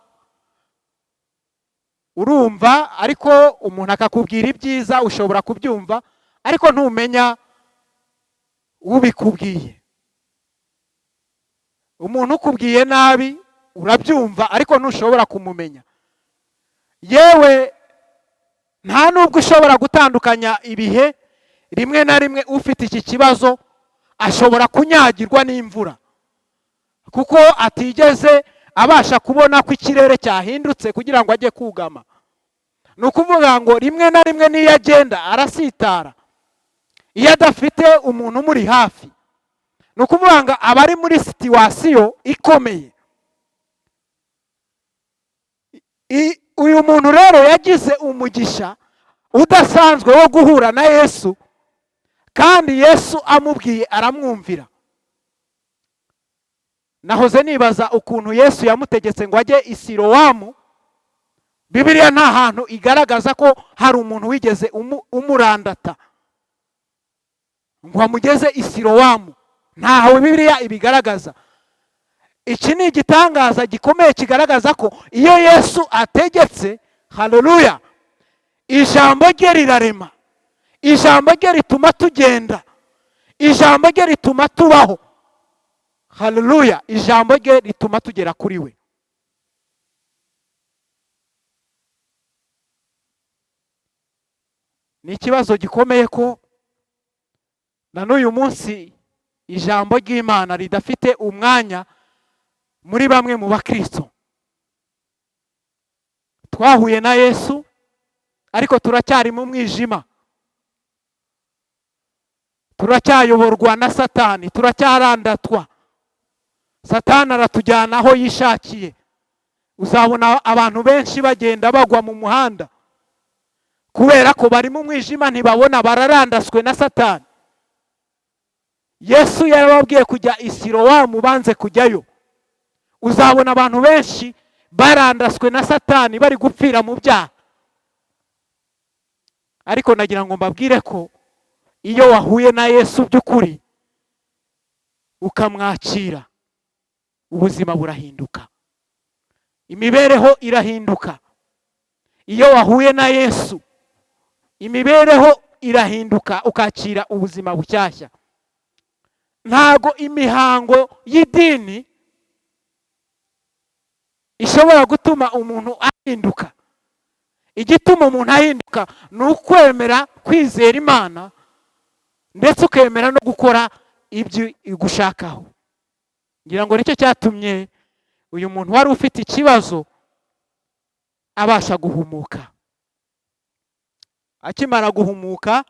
urumva ariko umuntu akakubwira ibyiza ushobora kubyumva, ariko ntumenya ubikubwiye. Umuntu ukubwiye nabi urabyumva, ariko ntushobora kumumenya. Yewe nta nubwo ushobora gutandukanya ibihe. Rimwe na rimwe ufite iki kibazo ashobora kunyagirwa n'imvura, kuko atigeze abasha kubona ko ikirere cyahindutse kugira ngo ajye kugama. Ni ukuvuga ngo rimwe na rimwe n'iyo agenda arasitara, iyo adafite umuntu umuri hafi. Ni ukuvuga ngo aba ari muri situwasiyo ikomeye. Uyu muntu rero yagize umugisha udasanzwe wo guhura na Yesu, kandi Yesu amubwiye aramwumvira. Nahoze nibaza ukuntu Yesu yamutegetse ngo ajye i Silowamu. Bibiliya nta hantu igaragaza ko hari umuntu wigeze umurandata ngo amugeze i Silowamu, ntaho Bibiliya ibigaragaza. Iki ni igitangaza gikomeye kigaragaza ko iyo Yesu ategetse, haleluya, ijambo rye rirarema, ijambo rye rituma tugenda, ijambo rye rituma tubaho, haleluya, ijambo rye rituma tugera kuri we. Ni ikibazo gikomeye ko na n'uyu munsi ijambo ry'Imana ridafite umwanya muri bamwe mu bakristo. Twahuye na Yesu ariko turacyari mu mwijima, turacyayoborwa na Satani, turacyarandatwa. Satani aratujyana aho yishakiye. Uzabona abantu benshi bagenda bagwa mu muhanda kubera ko bari mu mwijima, ntibabona, bararandaswe na Satani. Yesu yarababwiye kujya i Silowamu, banze kujyayo. Uzabona abantu benshi barandaswe na Satani, bari gupfira mu byaha. Ariko nagira ngo mbabwire ko iyo wahuye na Yesu by'ukuri ukamwakira, ubuzima burahinduka, imibereho irahinduka. Iyo wahuye na Yesu, imibereho irahinduka, ukakira ubuzima bushyashya. Ntago imihango y'idini ishobora gutuma umuntu ahinduka. Igituma umuntu ahinduka ni ukwemera kwizera Imana, ndetse ukemera no gukora ibyo igushakaho. Ngira ngo nicyo cyatumye uyu muntu wari ufite ikibazo abasha guhumuka. Akimara guhumuka,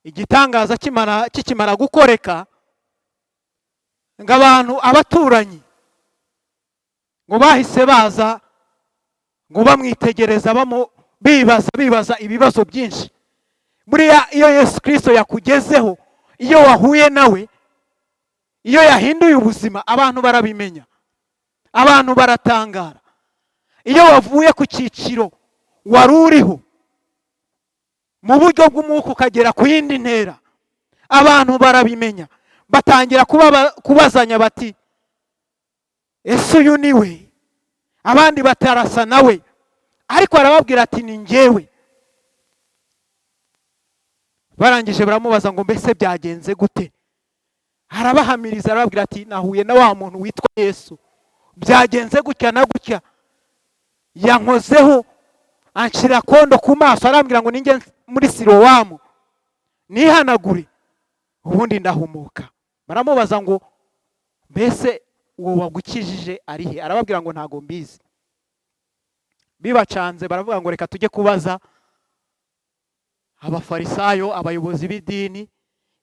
igitangaza kikimara gukoreka, ngo abantu abaturanyi ngo bahise baza ngo bamwitegereza, bibaza ibibazo byinshi. Buriya iyo Yesu Kristo yakugezeho, iyo wahuye nawe, iyo yahinduye ubuzima, abantu barabimenya, abantu baratangara. Iyo wavuye ku cyiciro wari uriho mu buryo bw'umwuka ukagera ku yindi ntera, abantu barabimenya, batangira kubazanya bati ese uyu ni we? Abandi batarasa nawe, ariko arababwira ati ni njyewe. Barangije baramubaza ngo mbese byagenze gute? Arabahamiriza, arababwira ati nahuye na wa muntu witwa Yesu, byagenze gutya na gutya, yankozeho anshyira kondo ku maso, arambwira ngo ninjye muri Silowamu nihanagure, ubundi ndahumuka. Baramubaza ngo mbese uwo wagukijije ari he? Arababwira ngo ntago mbizi. Bibacanze baravuga ngo reka tujye kubaza abafarisayo, abayobozi b'idini,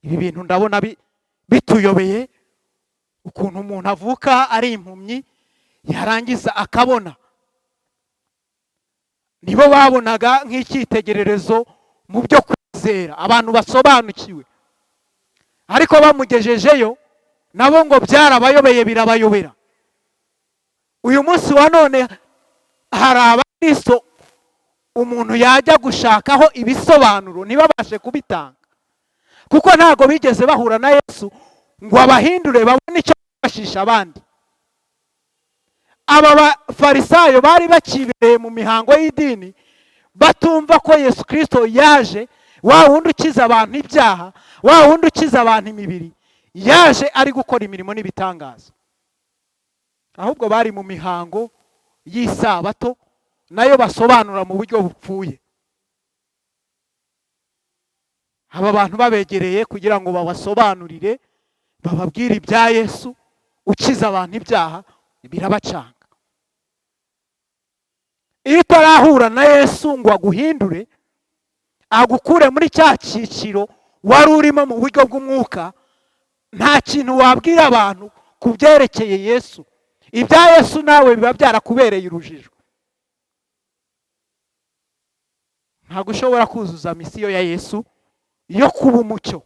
ibi bintu ndabona bituyobeye, ukuntu umuntu avuka ari impumyi yarangiza akabona. Nibo babonaga nk'icyitegererezo mu byo kwizera, abantu basobanukiwe. Ariko bamugejejeyo nabo ngo byarabayobeye, birabayobera. Uyu munsi wa none hari abakristo umuntu yajya gushakaho ibisobanuro ntibabashe kubitanga, kuko ntago bigeze bahura na Yesu ngo abahindure babone icyo bifashisha abandi. Aba bafarisayo bari bakibereye mu mihango y'idini, batumva ko Yesu Kristo yaje, wa wundi ukiza abantu ibyaha, wa wundi ukiza abantu imibiri, yaje ari gukora imirimo n'ibitangaza. Ahubwo bari mu mihango y'isabato, nayo basobanura mu buryo bupfuye. Aba bantu babegereye kugira ngo babasobanurire, bababwire ibya Yesu ukiza abantu ibyaha, birabacanga. Iyo utarahura na Yesu ngo aguhindure, agukure muri cya cyiciro wari urimo mu buryo bw'umwuka, nta kintu wabwira abantu ku byerekeye Yesu. Ibya Yesu nawe biba byarakubereye urujijo. Ntabwo ushobora kuzuza misiyo ya Yesu yo kuba umucyo,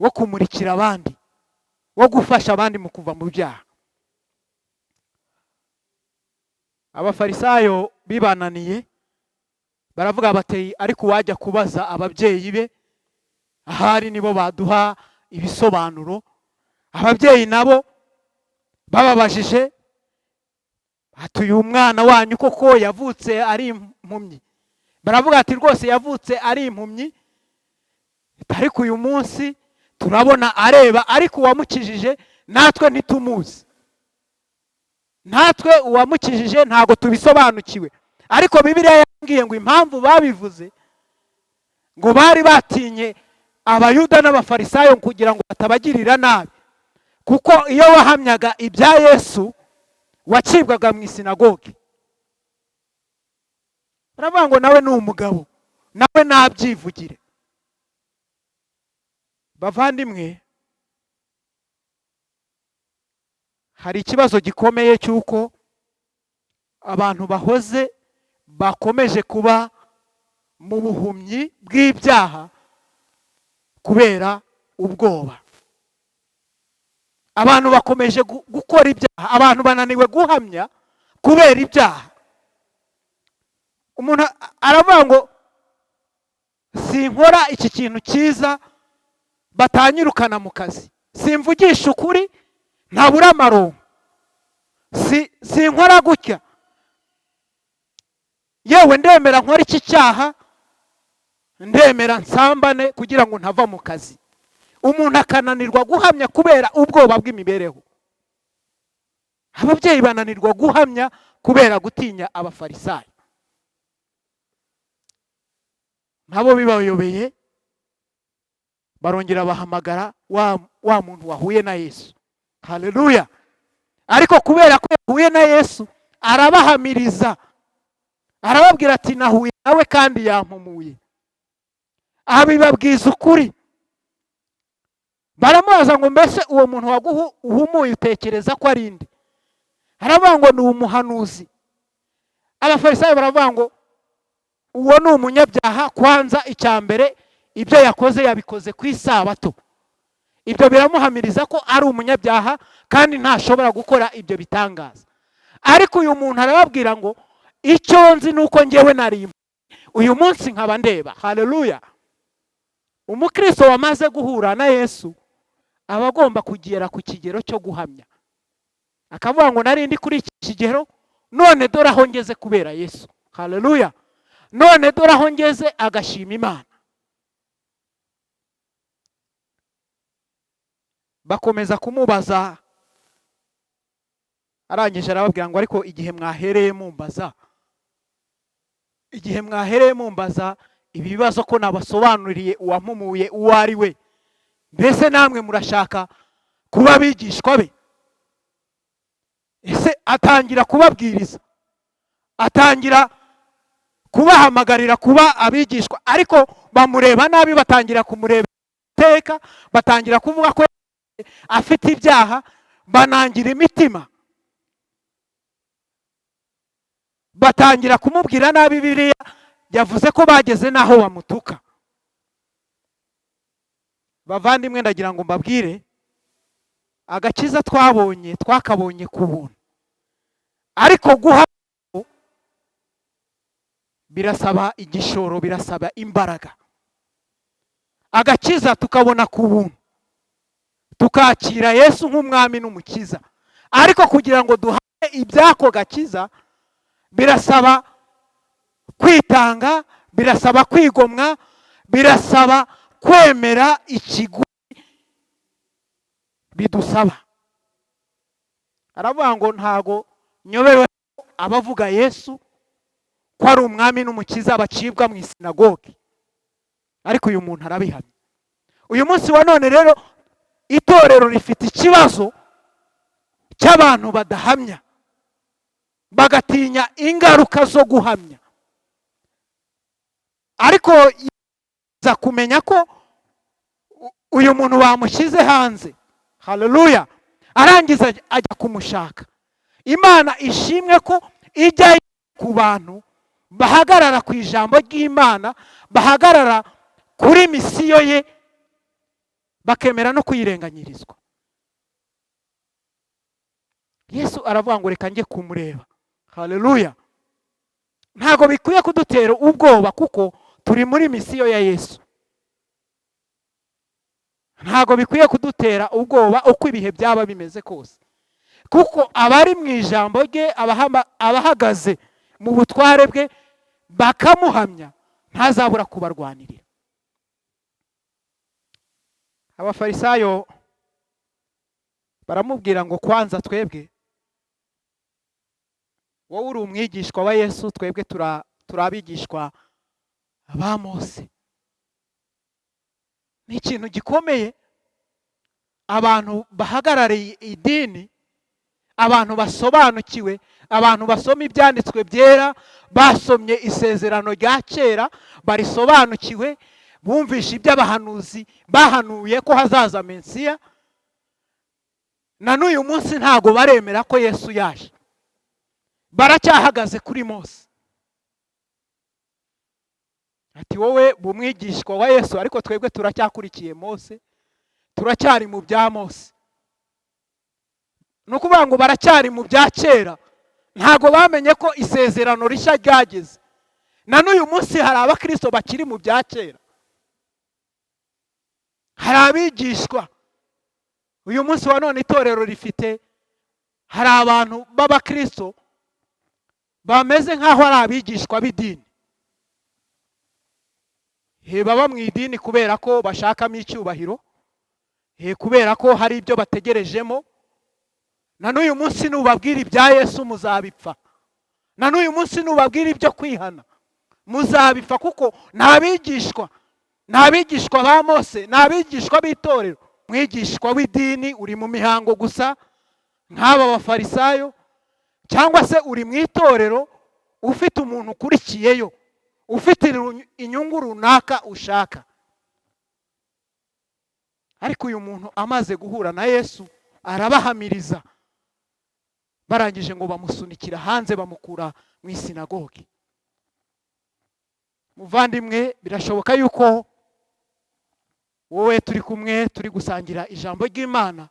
wo kumurikira abandi, wo gufasha abandi mu kuva mu byaha. Abafarisayo bibananiye, baravuga bati ariko uwajya kubaza ababyeyi be ahari nibo baduha ibisobanuro. Ababyeyi nabo bababajije ati uyu mwana wanyu koko yavutse ari impumyi? Baravuga ati rwose yavutse ari impumyi, ariko uyu munsi turabona areba, ariko uwamukijije natwe ntitumuzi, natwe uwamukijije ntago tubisobanukiwe. Ariko Bibiliya yambwiye ngo impamvu babivuze ngo bari batinye Abayuda n'Abafarisayo kugira ngo batabagirira nabi, kuko iyo wahamyaga ibya Yesu wacibwaga mu isinagogi. Baravuga ngo nawe ni umugabo, nawe nabyivugire. Bavandimwe, hari ikibazo gikomeye cy'uko abantu bahoze bakomeje kuba mu buhumyi bw'ibyaha kubera ubwoba. Abantu bakomeje gukora ibyaha, abantu bananiwe guhamya kubera ibyaha. Umuntu aravuga ngo sinkora iki kintu cyiza batanyirukana mu kazi, Simvugisha ukuri, ntabura amaronko, sinkora gutya, yewe ndemera nkora iki cyaha, ndemera nsambane kugira ngo ntava mu kazi. Umuntu akananirwa guhamya kubera ubwoba bw'imibereho. Ababyeyi bananirwa guhamya kubera gutinya abafarisayo. Nabo bibayobeye, barongera bahamagara wa muntu wahuye na Yesu. Haleluya! Ariko kubera ko yahuye na Yesu, arabahamiriza, arababwira ati nahuye nawe kandi yampumuye. Abibabwiza ukuri. Baramubaza ngo mbese uwo muntu waguhumuye utekereza ko ari nde? Aravuga ngo ni umuhanuzi. Abafarisayo baravuga ngo uwo ni umunyabyaha, kwanza icya mbere ibyo yakoze yabikoze ku isabato. Ibyo biramuhamiriza ko ari umunyabyaha kandi ntashobora gukora ibyo bitangaza. Ariko uyu muntu arababwira ngo icyo nzi ni uko njyewe nari uyu munsi nkaba ndeba. Haleluya! Umukristo wamaze guhura na Yesu aba agomba kugera ku kigero cyo guhamya, akavuga ngo nari ndi kuri iki kigero, none dore aho ngeze kubera Yesu. Haleluya! None dore aho ngeze, agashima Imana. Bakomeza kumubaza, arangije arababwira ngo ariko igihe mwahereye mumbaza, igihe mwahereye mumbaza ibi bibazo ko nabasobanuriye uwampumuye uwo ari we, mbese namwe murashaka kuba abigishwa be? Ese atangira kubabwiriza, atangira kubahamagarira kuba abigishwa, ariko bamureba nabi, batangira kumureba iteka, batangira kuvuga ko afite ibyaha, banangira imitima, batangira kumubwira nabi. Bibiliya yavuze ko bageze n'aho bamutuka. Bavandimwe, ndagira ngo mbabwire, agakiza twabonye twakabonye ku buntu, ariko guha birasaba igishoro, birasaba imbaraga. Agakiza tukabona ku buntu, tukakira Yesu nk'umwami n'umukiza, ariko kugira ngo duhaye iby'ako gakiza birasaba kwitanga, birasaba kwigomwa, birasaba kwemera ikiguzi bidusaba. Aravuga ngo ntago nyobewe abavuga Yesu ko ari umwami n'umukiza bacibwa mu isinagogi, ariko uyu muntu arabihamya. Uyu munsi wa none rero itorero rifite ikibazo cy'abantu badahamya, bagatinya ingaruka zo guhamya. Ariko za kumenya ko uyu muntu bamushyize hanze. Haleluya! Arangiza ajya kumushaka. Imana ishimwe ko ijya ku bantu bahagarara ku ijambo ry'Imana, bahagarara kuri misiyo ye, bakemera no kuyirenganyirizwa. Yesu aravuga ngo reka njye kumureba. Haleluya! Ntago bikwiye kudutera ubwoba kuko turi muri misiyo ya Yesu. Ntago bikwiye kudutera ubwoba uko ibihe byaba bimeze kose, kuko abari mu ijambo rye, abahagaze mu butware bwe bakamuhamya, ntazabura kubarwanirira. Abafarisayo baramubwira ngo kwanza twebwe, wowe uri umwigishwa wa Yesu, twebwe turabigishwa ba Mose. Ni ikintu gikomeye abantu bahagarariye idini, abantu basobanukiwe, abantu basoma ibyanditswe byera, basomye isezerano rya kera, barisobanukiwe, bumvishe iby'abahanuzi bahanuye ko hazaza Mesiya, na n'uyu munsi ntago baremera ko Yesu yaje, baracyahagaze kuri Mose. Ati wowe bumwigishwa wa Yesu, ariko twebwe turacyakurikiye Mose, turacyari mu bya Mose. Ni ukuvuga ngo baracyari mu bya kera, ntago bamenye ko isezerano rishya ryageze. Na n'uyu munsi hari abakristo bakiri mu bya kera, hari abigishwa Uyu munsi wa none itorero rifite, hari abantu b'abakristo bameze nk'aho ari abigishwa b'idini. Baba mu idini kubera ko bashakamo icyubahiro, kubera ko hari ibyo bategerejemo. Na n'uyu munsi nubabwira ibya Yesu muzabipfa, na n'uyu munsi nubabwira ibyo kwihana muzabipfa, kuko ni abigishwa, ni abigishwa ba Mose, ni abigishwa b'itorero. Umwigishwa w'idini uri mu mihango gusa nk'aba bafarisayo, cyangwa se uri mu itorero ufite umuntu ukurikiyeyo, ufite inyungu runaka ushaka. Ariko uyu muntu amaze guhura na Yesu arabahamiriza, barangije ngo bamusunikira hanze, bamukura mu isinagogi. Muvandimwe, birashoboka yuko wowe turi kumwe turi gusangira ijambo ry'Imana,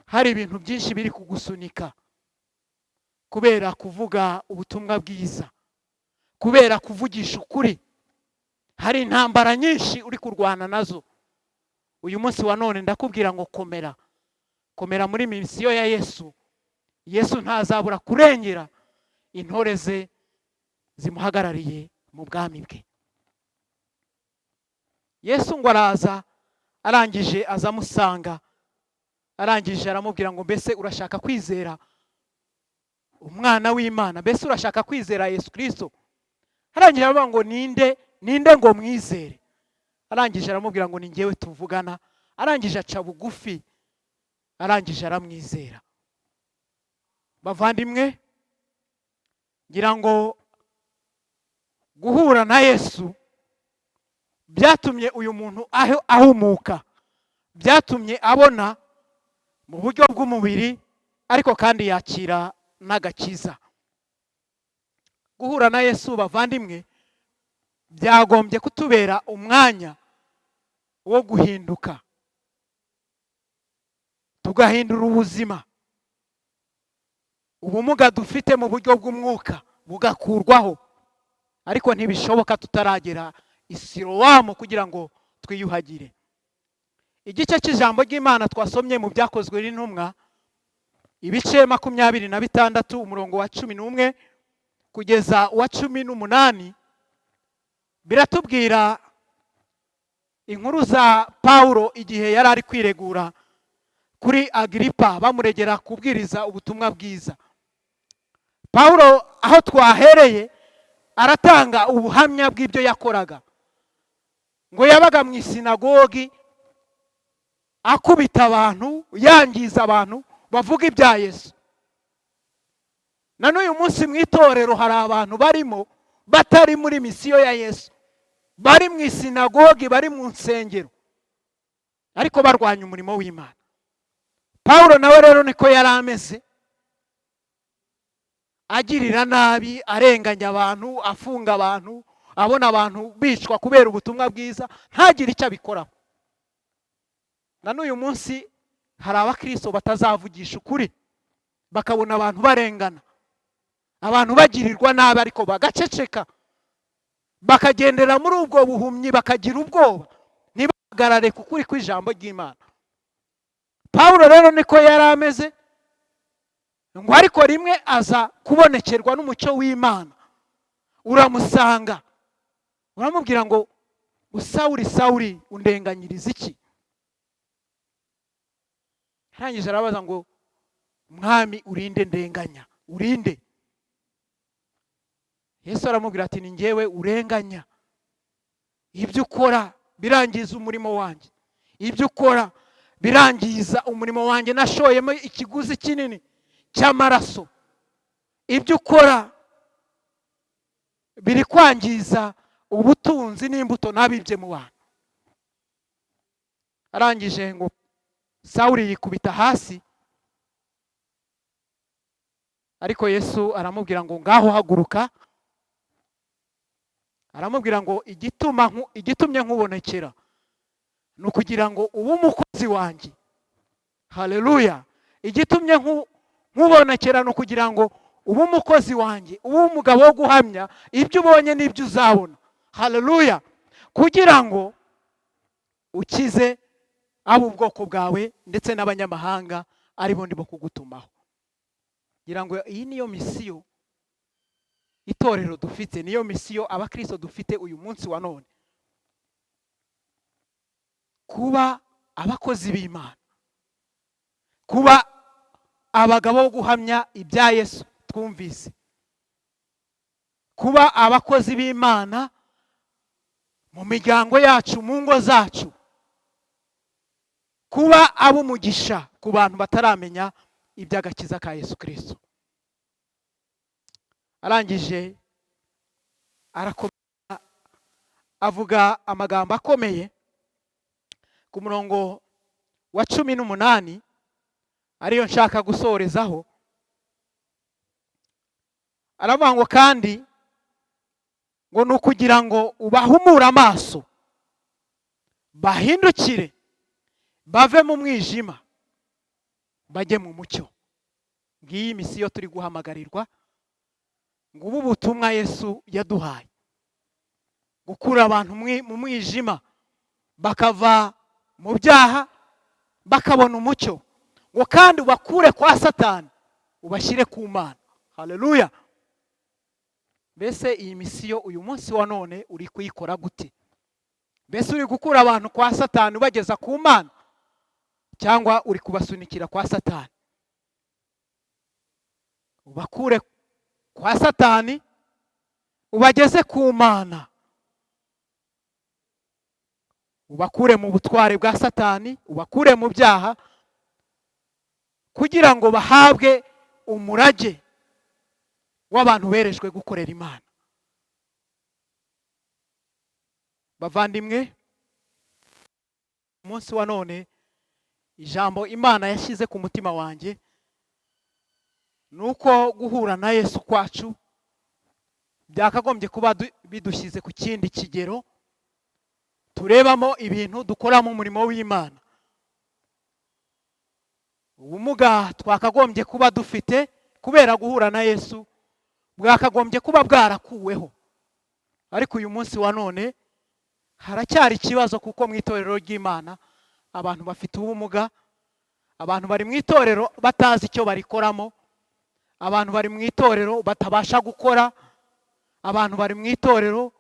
hari ibintu byinshi biri kugusunika kubera kuvuga ubutumwa bwiza, kubera kuvugisha ukuri. Hari intambara nyinshi uri kurwana nazo. Uyu munsi wa none ndakubwira ngo komera, komera muri misiyo ya Yesu. Yesu ntazabura kurengera intore ze zimuhagarariye mu bwami bwe. Yesu ngo araza, arangije azamusanga, arangije aramubwira ngo mbese urashaka kwizera umwana w'Imana? Mbese urashaka kwizera Yesu Kristo? Arangije aravuga ngo ninde, ninde ngo mwizere? Arangije aramubwira ngo ni njyewe tuvugana. Arangije aca bugufi, arangije aramwizera. Bavandimwe, ngira ngo guhura na Yesu byatumye uyu muntu ahumuka, byatumye abona mu buryo bw'umubiri, ariko kandi yakira n'agakiza. Guhura na Yesu, bavandimwe, byagombye kutubera umwanya wo guhinduka, tugahindura ubuzima. Ubumuga dufite mu buryo bw'umwuka bugakurwaho, ariko ntibishoboka tutaragera i Silowamu kugira ngo twiyuhagire. Igice cy'ijambo ry'Imana twasomye mu Byakozwe n'Intumwa, ibice 26, umurongo wa 11 kugeza uwa 18, biratubwira inkuru za Pawulo igihe yari ari kwiregura kuri Agiripa bamuregera kubwiriza ubutumwa bwiza. Pawulo aho twahereye aratanga ubuhamya bw'ibyo yakoraga. Ngo yabaga mu isinagogi akubita abantu, yangiza abantu bavuga ibya Yesu. Na n'uyu munsi mu itorero hari abantu barimo batari muri misiyo ya Yesu, bari mu isinagogi, bari mu nsengero, ariko barwanya umurimo w'Imana. Pawulo nawe rero niko yari ameze, agirira nabi, arenganya abantu, afunga abantu, abona abantu bicwa kubera ubutumwa bwiza, ntagire icyo abikoraho. Na n'uyu munsi hari abakristo batazavugisha ukuri, bakabona abantu barengana, abantu bagirirwa nabi, ariko bagaceceka, bakagendera muri ubwo buhumyi, bakagira ubwoba, ntibahagarare ku kuri kw'ijambo ry'Imana. Pawulo rero niko yari ameze, ngo ariko rimwe aza kubonekerwa n'umucyo w'Imana, uramusanga, uramubwira ngo Sawuli, Sawuli, undenganyiriza iki? Arangije arabaza ngo Mwami, urinde ndenganya, urinde? Yesu aramubwira ati ni njyewe urenganya, ibyo ukora birangiza umurimo wanjye, ibyo ukora birangiza umurimo wanjye nashoyemo ikiguzi kinini cy'amaraso, ibyo ukora biri kwangiza ubutunzi n'imbuto nabibye mu bantu. Arangije ngo Sawuli yikubita hasi, ariko Yesu aramubwira ngo ngaho haguruka. Aramubwira ngo igitumye nkubonekera ni ukugira ngo ube umukozi wanjye. Haleluya! Igitumye nkubonekera ni ukugira ngo ube umukozi wanjye, ube umugabo wo guhamya ibyo ubonye n'ibyo uzabona. Haleluya! Kugira ngo ukize Ab'ubwoko bwawe ndetse n'abanyamahanga aribo ndimo kugutumaho. Ngira ngo iyi niyo misiyo itorero dufite, niyo misiyo abakristo dufite uyu munsi wa none: kuba abakozi b'Imana, kuba abagabo bo guhamya ibya Yesu twumvise, kuba abakozi b'Imana mu miryango yacu, mu ngo zacu, kuba ab'umugisha ku bantu bataramenya iby'agakiza ka Yesu Kirisito. Arangije arakomeza avuga amagambo akomeye ku murongo wa 18, ariyo nshaka gusorezaho. Aravuga ngo: "Kandi ngo ni ukugira ngo ubahumure amaso, bahindukire bave mu mwijima bajye mu mucyo." Ngiyi misiyo turi guhamagarirwa, ngo ubu butumwa Yesu yaduhaye: gukura abantu mu mwijima, bakava mu byaha, bakabona umucyo, ngo kandi ubakure kwa Satani ubashyire ku Mana. Haleluya! Mbese iyi misiyo uyu munsi wa none uri kuyikora gute? Mbese uri gukura abantu kwa Satani ubageza ku Mana, cyangwa uri kubasunikira kwa Satani? Ubakure kwa Satani ubageze ku Mana, ubakure mu butware bwa Satani, ubakure mu byaha, kugira ngo bahabwe umurage w'abantu berejwe gukorera Imana. Bavandimwe, umunsi wa none ijambo Imana yashyize ku mutima wanjye ni uko guhura na Yesu kwacu byakagombye kuba bidushyize ku kindi kigero turebamo ibintu, dukoramo umurimo w'Imana. Ubumuga twakagombye kuba dufite kubera guhura na Yesu bwakagombye kuba bwarakuweho, ariko uyu munsi wa none haracyari ikibazo, kuko mu itorero ry'Imana abantu bafite ubumuga, abantu bari mu itorero batazi icyo barikoramo, abantu bari mu itorero batabasha gukora, abantu bari mu itorero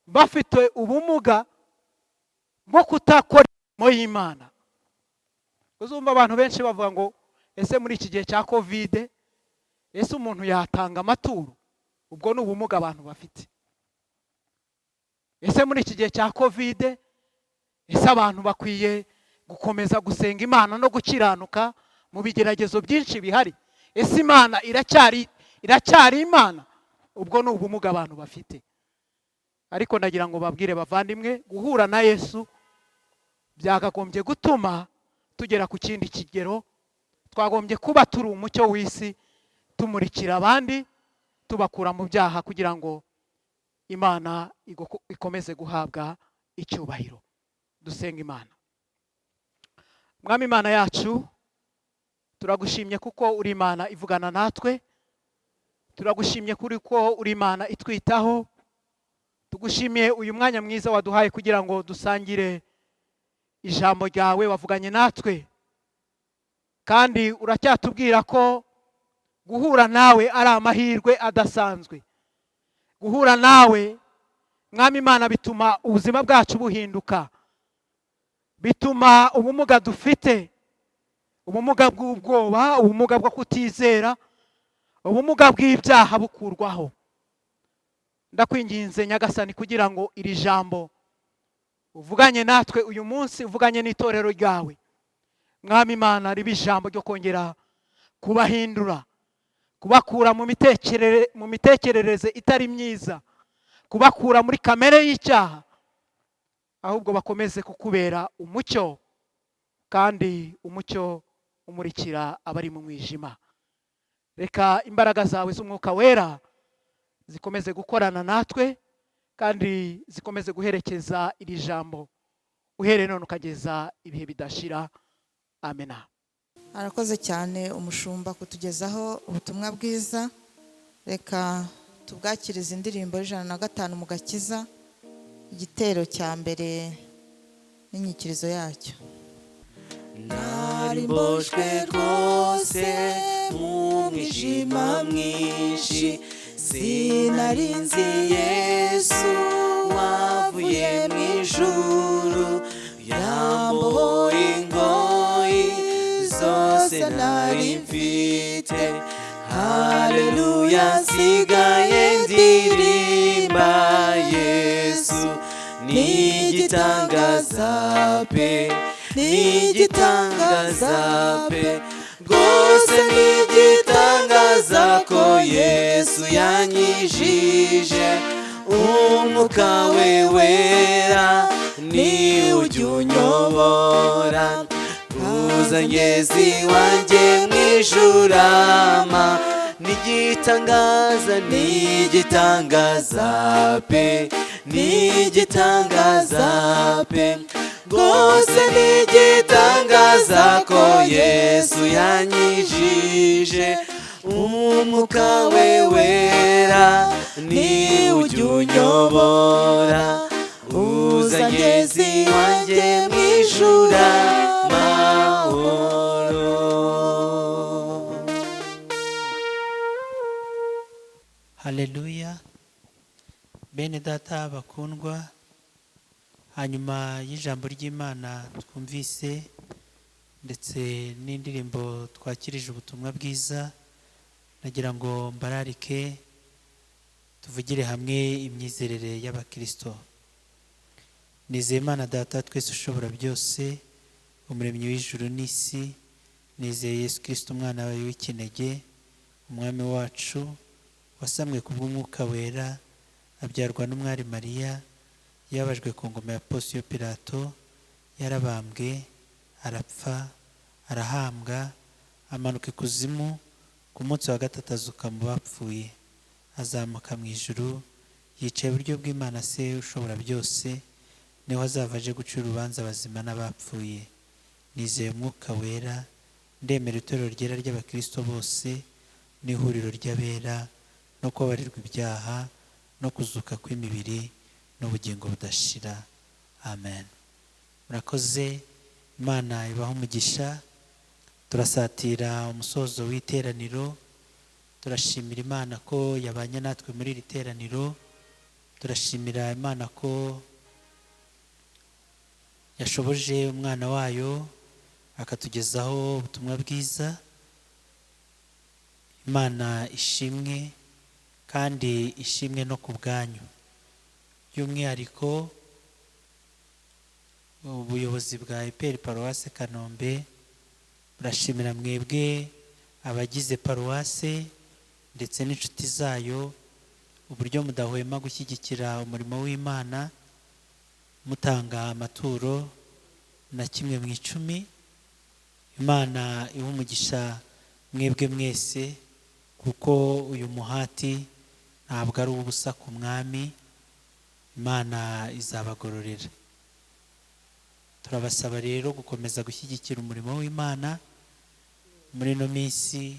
bafite ubumuga bwo kutakora imirimo y'Imana. Uzumva abantu benshi bavuga ngo: "Ese muri iki gihe cya COVID, ese umuntu yatanga amaturo?" Ubwo ni ubumuga abantu bafite. Ese muri iki gihe cya COVID, ese abantu bakwiye gukomeza gusenga Imana no gukiranuka mu bigeragezo byinshi bihari? Ese Imana iracyari Imana? Ubwo ni ubumuga abantu bafite. Ariko ndagira ngo babwire, bavandimwe, guhura na Yesu byakagombye gutuma tugera ku kindi kigero. Twagombye kuba turi umucyo w'isi, tumurikira abandi, tubakura mu byaha, kugira ngo Imana ikomeze guhabwa icyubahiro. Dusenga Imana. Mwami Imana yacu, turagushimye kuko uri Imana ivugana natwe. Turagushimye kuri ko uri Imana itwitaho. Tugushimiye uyu mwanya mwiza waduhaye kugira ngo dusangire ijambo ryawe. Wavuganye natwe, kandi uracyatubwira ko guhura nawe ari amahirwe adasanzwe. Guhura nawe, Mwami Imana, bituma ubuzima bwacu buhinduka, bituma ubumuga dufite, ubumuga bw'ubwoba, ubumuga bwo kutizera, ubumuga bw'ibyaha, bukurwaho. Ndakwinginze, Nyagasani, kugira ngo iri jambo uvuganye natwe uyu munsi, uvuganye n'itorero ryawe, Mwami Imana, ribe ijambo ryo kongera kubahindura, kubakura mu mitekerereze itari myiza, kubakura muri kamere y'icyaha, ahubwo bakomeze kukubera umucyo, kandi umucyo umurikira abari mu mwijima. Reka imbaraga zawe z'Umwuka Wera zikomeze gukorana natwe, kandi zikomeze guherekeza iri jambo uhereye none ukageza ibihe bidashira. Amena.
Arakoze cyane umushumba kutugezaho ubutumwa bwiza. Reka tubwakirize indirimbo y'105 mu gakiza, igitero cya mbere. N'inyikirizo yacyo.
Nari mboshywe rwose mu mwijima mwinshi, sinari nzi Yesu wavuye mu ijuru, yambohoye ingoyi zose nari mfite. Haleluya, nsigaye ndirimba Yesu. Ni igitangaza pe, ni igitangaza pe, rwose ni igitangaza ko Yesu yanyijije. Umwuka we wera ni ujya unyobora, uzangezi wanjye mu ijurama. Ni igitangaza, ni igitangaza pe, ni igitangaza pe, rwose ni igitangaza ko Yesu yanyijije. Umwuka we wera ni ujya unyobora, uzangezi wanjye mu ijuru amahoro.
Haleluya! Bene data bakundwa, hanyuma y'ijambo ry'Imana twumvise ndetse n'indirimbo twakirije ubutumwa bwiza, nagira ngo mbararike tuvugire hamwe imyizerere y'abakirisito. Nizeye Imana Data twese ushobora byose, umuremyi w'ijuru n'isi. Nizeye Yesu Kirisito, umwana wawe w'ikinege, umwami wacu, wasamwe ku bw'umwuka wera, abyarwa n'umwari Mariya, yababajwe ku ngoma ya Ponsiyo Pilato, yarabambwe, arapfa, arahambwa, amanuka ikuzimu, ku munsi wa gatatu azuka mu bapfuye, azamuka mu ijuru, yicaye iburyo bw'Imana Se ushobora byose, niho azava aje guca urubanza abazima n'abapfuye. Nizeye umwuka wera, ndemera itorero ryera ry'abakirisito bose n'ihuriro ry'abera, no kubabarirwa ibyaha, no kuzuka kw'imibiri, n'ubugingo budashira. Amen. Murakoze, Imana ibahe umugisha. Turasatira umusozo w'iteraniro. Turashimira Imana ko yabanye natwe muri iri teraniro. Turashimira Imana ko yashoboje umwana wayo akatugezaho ubutumwa bwiza. Imana ishimwe, kandi ishimwe no ku bwanyu. By'umwihariko ubuyobozi bwa EPR Paruwase Kanombe burashimira mwebwe abagize paruwase ndetse n'inshuti zayo, uburyo mudahwema gushyigikira umurimo w'Imana mutanga amaturo na kimwe mu icumi. Imana iha umugisha mwebwe mwese, kuko uyu muhati ntabwo ari uw'ubusa ku mwami. Imana izabagororera. Turabasaba rero gukomeza gushyigikira umurimo w'Imana. Muri ino minsi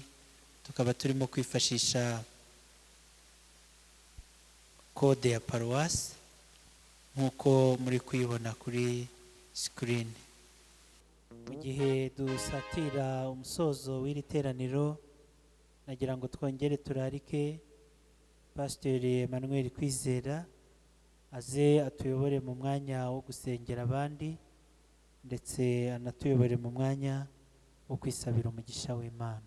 tukaba turimo kwifashisha kode ya paruwasi nk'uko muri kuyibona kuri sikirini. Mu gihe dusatira umusozo w'iri teraniro, nagira ngo twongere turarike Pasiteri Emmanuel Kwizera aze atuyobore mu mwanya wo gusengera abandi, ndetse anatuyobore mu mwanya wo kwisabira umugisha w'Imana.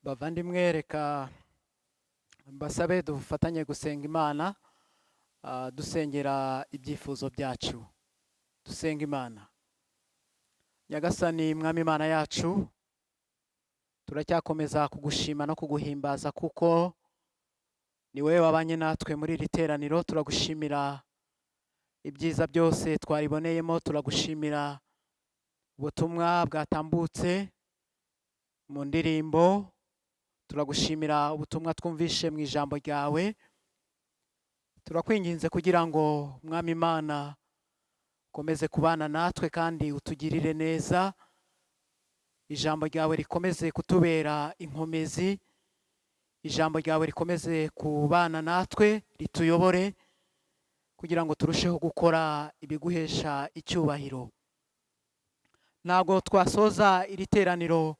Bavandimwe, reka mbasabe dufatanye gusenga Imana, dusengera ibyifuzo byacu. Dusenga Imana. Nyagasani Mwami Imana yacu, turacyakomeza kugushima no kuguhimbaza, kuko ni wowe wabanye natwe muri iri teraniro. Turagushimira ibyiza byose twariboneyemo, turagushimira ubutumwa bwatambutse mu ndirimbo, turagushimira ubutumwa twumvishe mu ijambo ryawe. Turakwinginze kugira ngo Mwami Imana ukomeze kubana natwe kandi utugirire neza, ijambo ryawe rikomeze kutubera inkomezi, ijambo ryawe rikomeze kubana natwe rituyobore, Kugira ngo turusheho gukora ibiguhesha icyubahiro. Ntabwo twasoza iri teraniro,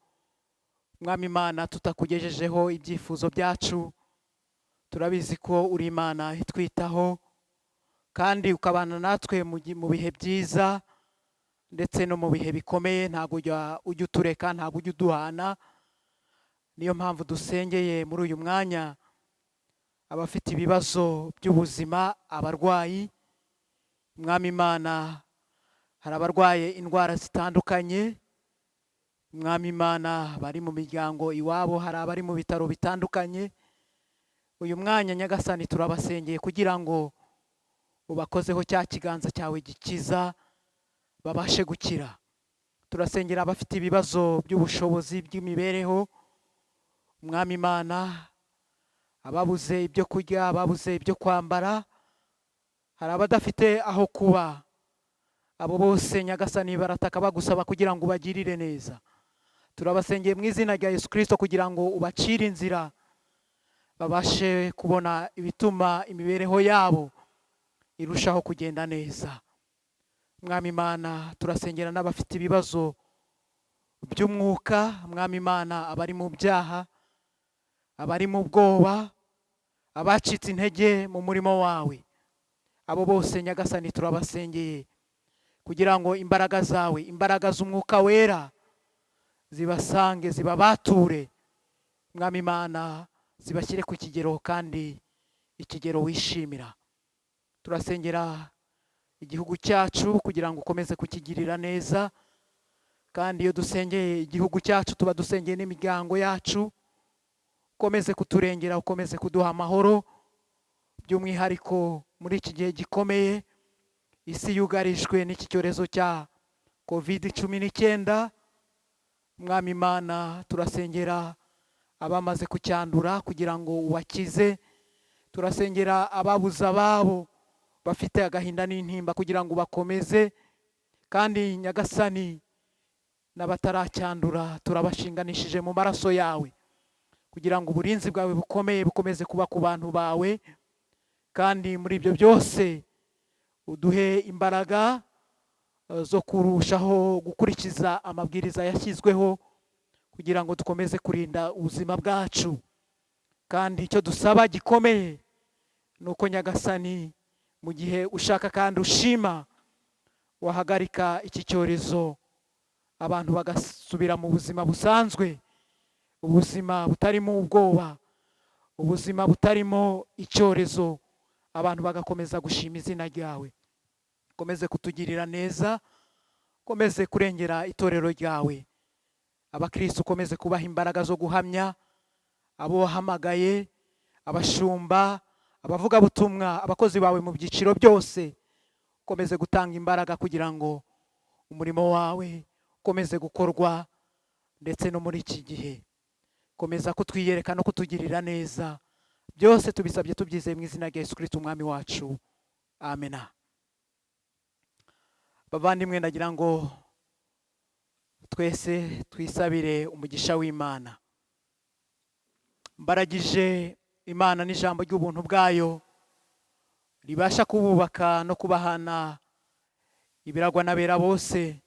Mwami Imana, tutakugejejeho ibyifuzo byacu. Turabizi ko uri Imana itwitaho kandi ukabana natwe mu bihe byiza ndetse no mu bihe bikomeye. Ntabwo ujya utureka, ntabwo ujya uduhana. Niyo mpamvu dusengeye muri uyu mwanya abafite ibibazo by'ubuzima, abarwayi. Mwami Imana, hari abarwaye indwara zitandukanye, Mwami Imana, bari mu miryango iwabo, hari abari mu bitaro bitandukanye. Uyu mwanya, Nyagasani, turabasengeye kugira ngo ubakozeho cya kiganza cyawe gikiza, babashe gukira. Turasengera abafite ibibazo by'ubushobozi bw'imibereho, Mwami Imana, ababuze ibyo kurya, ababuze ibyo kwambara, hari abadafite aho kuba. Abo bose, Nyagasani, barataka bagusaba kugira ngo ubagirire neza. Turabasengeye mu izina rya Yesu Kirisito kugira ngo ubacire inzira, babashe kubona ibituma imibereho yabo irushaho kugenda neza. Mwami Imana, turasengera n'abafite ibibazo by'umwuka, Mwami Imana, abari mu byaha, abari mu bwoba, abacitse intege mu murimo wawe. Abo bose, Nyagasani, turabasengeye kugira ngo imbaraga zawe, imbaraga z'Umwuka Wera, zibasange, zibabature, Mwami Imana, zibashyire ku kigero kandi ikigero wishimira. Turasengera igihugu cyacu kugira ngo ukomeze kukigirira neza. Kandi iyo dusengeye igihugu cyacu, tuba dusengeye n'imiryango yacu. Ukomeze kuturengera, ukomeze kuduha amahoro, by'umwihariko muri iki gihe gikomeye isi yugarijwe n'iki cyorezo cya COVID-19. Mwami Imana, turasengera abamaze kucyandura kugira ngo ubakize. Turasengera ababuze ababo, bafite agahinda n'intimba, kugira ngo ubakomeze. Kandi Nyagasani, n'abataracyandura turabashinganishije mu maraso yawe kugira ngo uburinzi bwawe bukomeye bukomeze kuba ku bantu bawe. Kandi muri ibyo byose uduhe imbaraga zo kurushaho gukurikiza amabwiriza yashyizweho kugira ngo dukomeze kurinda ubuzima bwacu. Kandi icyo dusaba gikomeye ni uko, Nyagasani, mu gihe ushaka kandi ushima, wahagarika iki cyorezo, abantu bagasubira mu buzima busanzwe, ubuzima butarimo ubwoba, ubuzima butarimo icyorezo, abantu bagakomeza gushima izina ryawe. Ukomeze kutugirira neza, ukomeze kurengera itorero ryawe. Abakristo ukomeze kubaha imbaraga zo guhamya abo wahamagaye, abashumba, abavugabutumwa, abakozi bawe mu byiciro byose. Ukomeze gutanga imbaraga kugira ngo umurimo wawe ukomeze gukorwa ndetse no muri iki gihe. Komeza kutwiyereka no kutugirira neza. Byose tubisabye tubyizeye mu izina rya Yesu Kristo, Umwami wacu. Amena. Bavandimwe, ndagira ngo twese twisabire umugisha w'Imana. Mbaragije Imana n'ijambo ry'ubuntu bwayo ribasha kububaka no kubahana ibiragwa n'abera bose.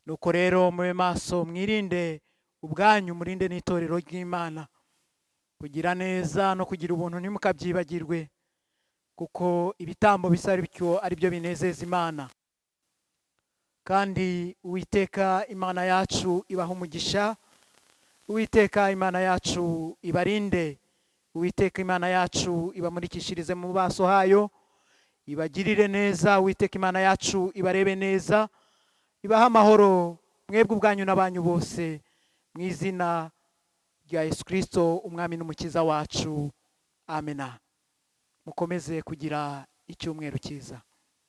Nuko rero mube maso, mwirinde ubwanyu, murinde n'itorero ry'Imana. Kugira neza no kugira ubuntu ntimukabyibagirwe, kuko ibitambo bisa bityo ari byo binezeza Imana. Kandi Uwiteka Imana yacu ibaha umugisha, Uwiteka Imana yacu ibarinde, Uwiteka Imana yacu ibamurikishirize mu maso hayo, ibagirire neza, Uwiteka Imana yacu ibarebe neza, ibahe amahoro mwebwe ubwanyu n'abanyu bose, mu izina rya Yesu Kirisito, Umwami n'Umukiza wacu. Amena. Mukomeze kugira icyumweru cyiza.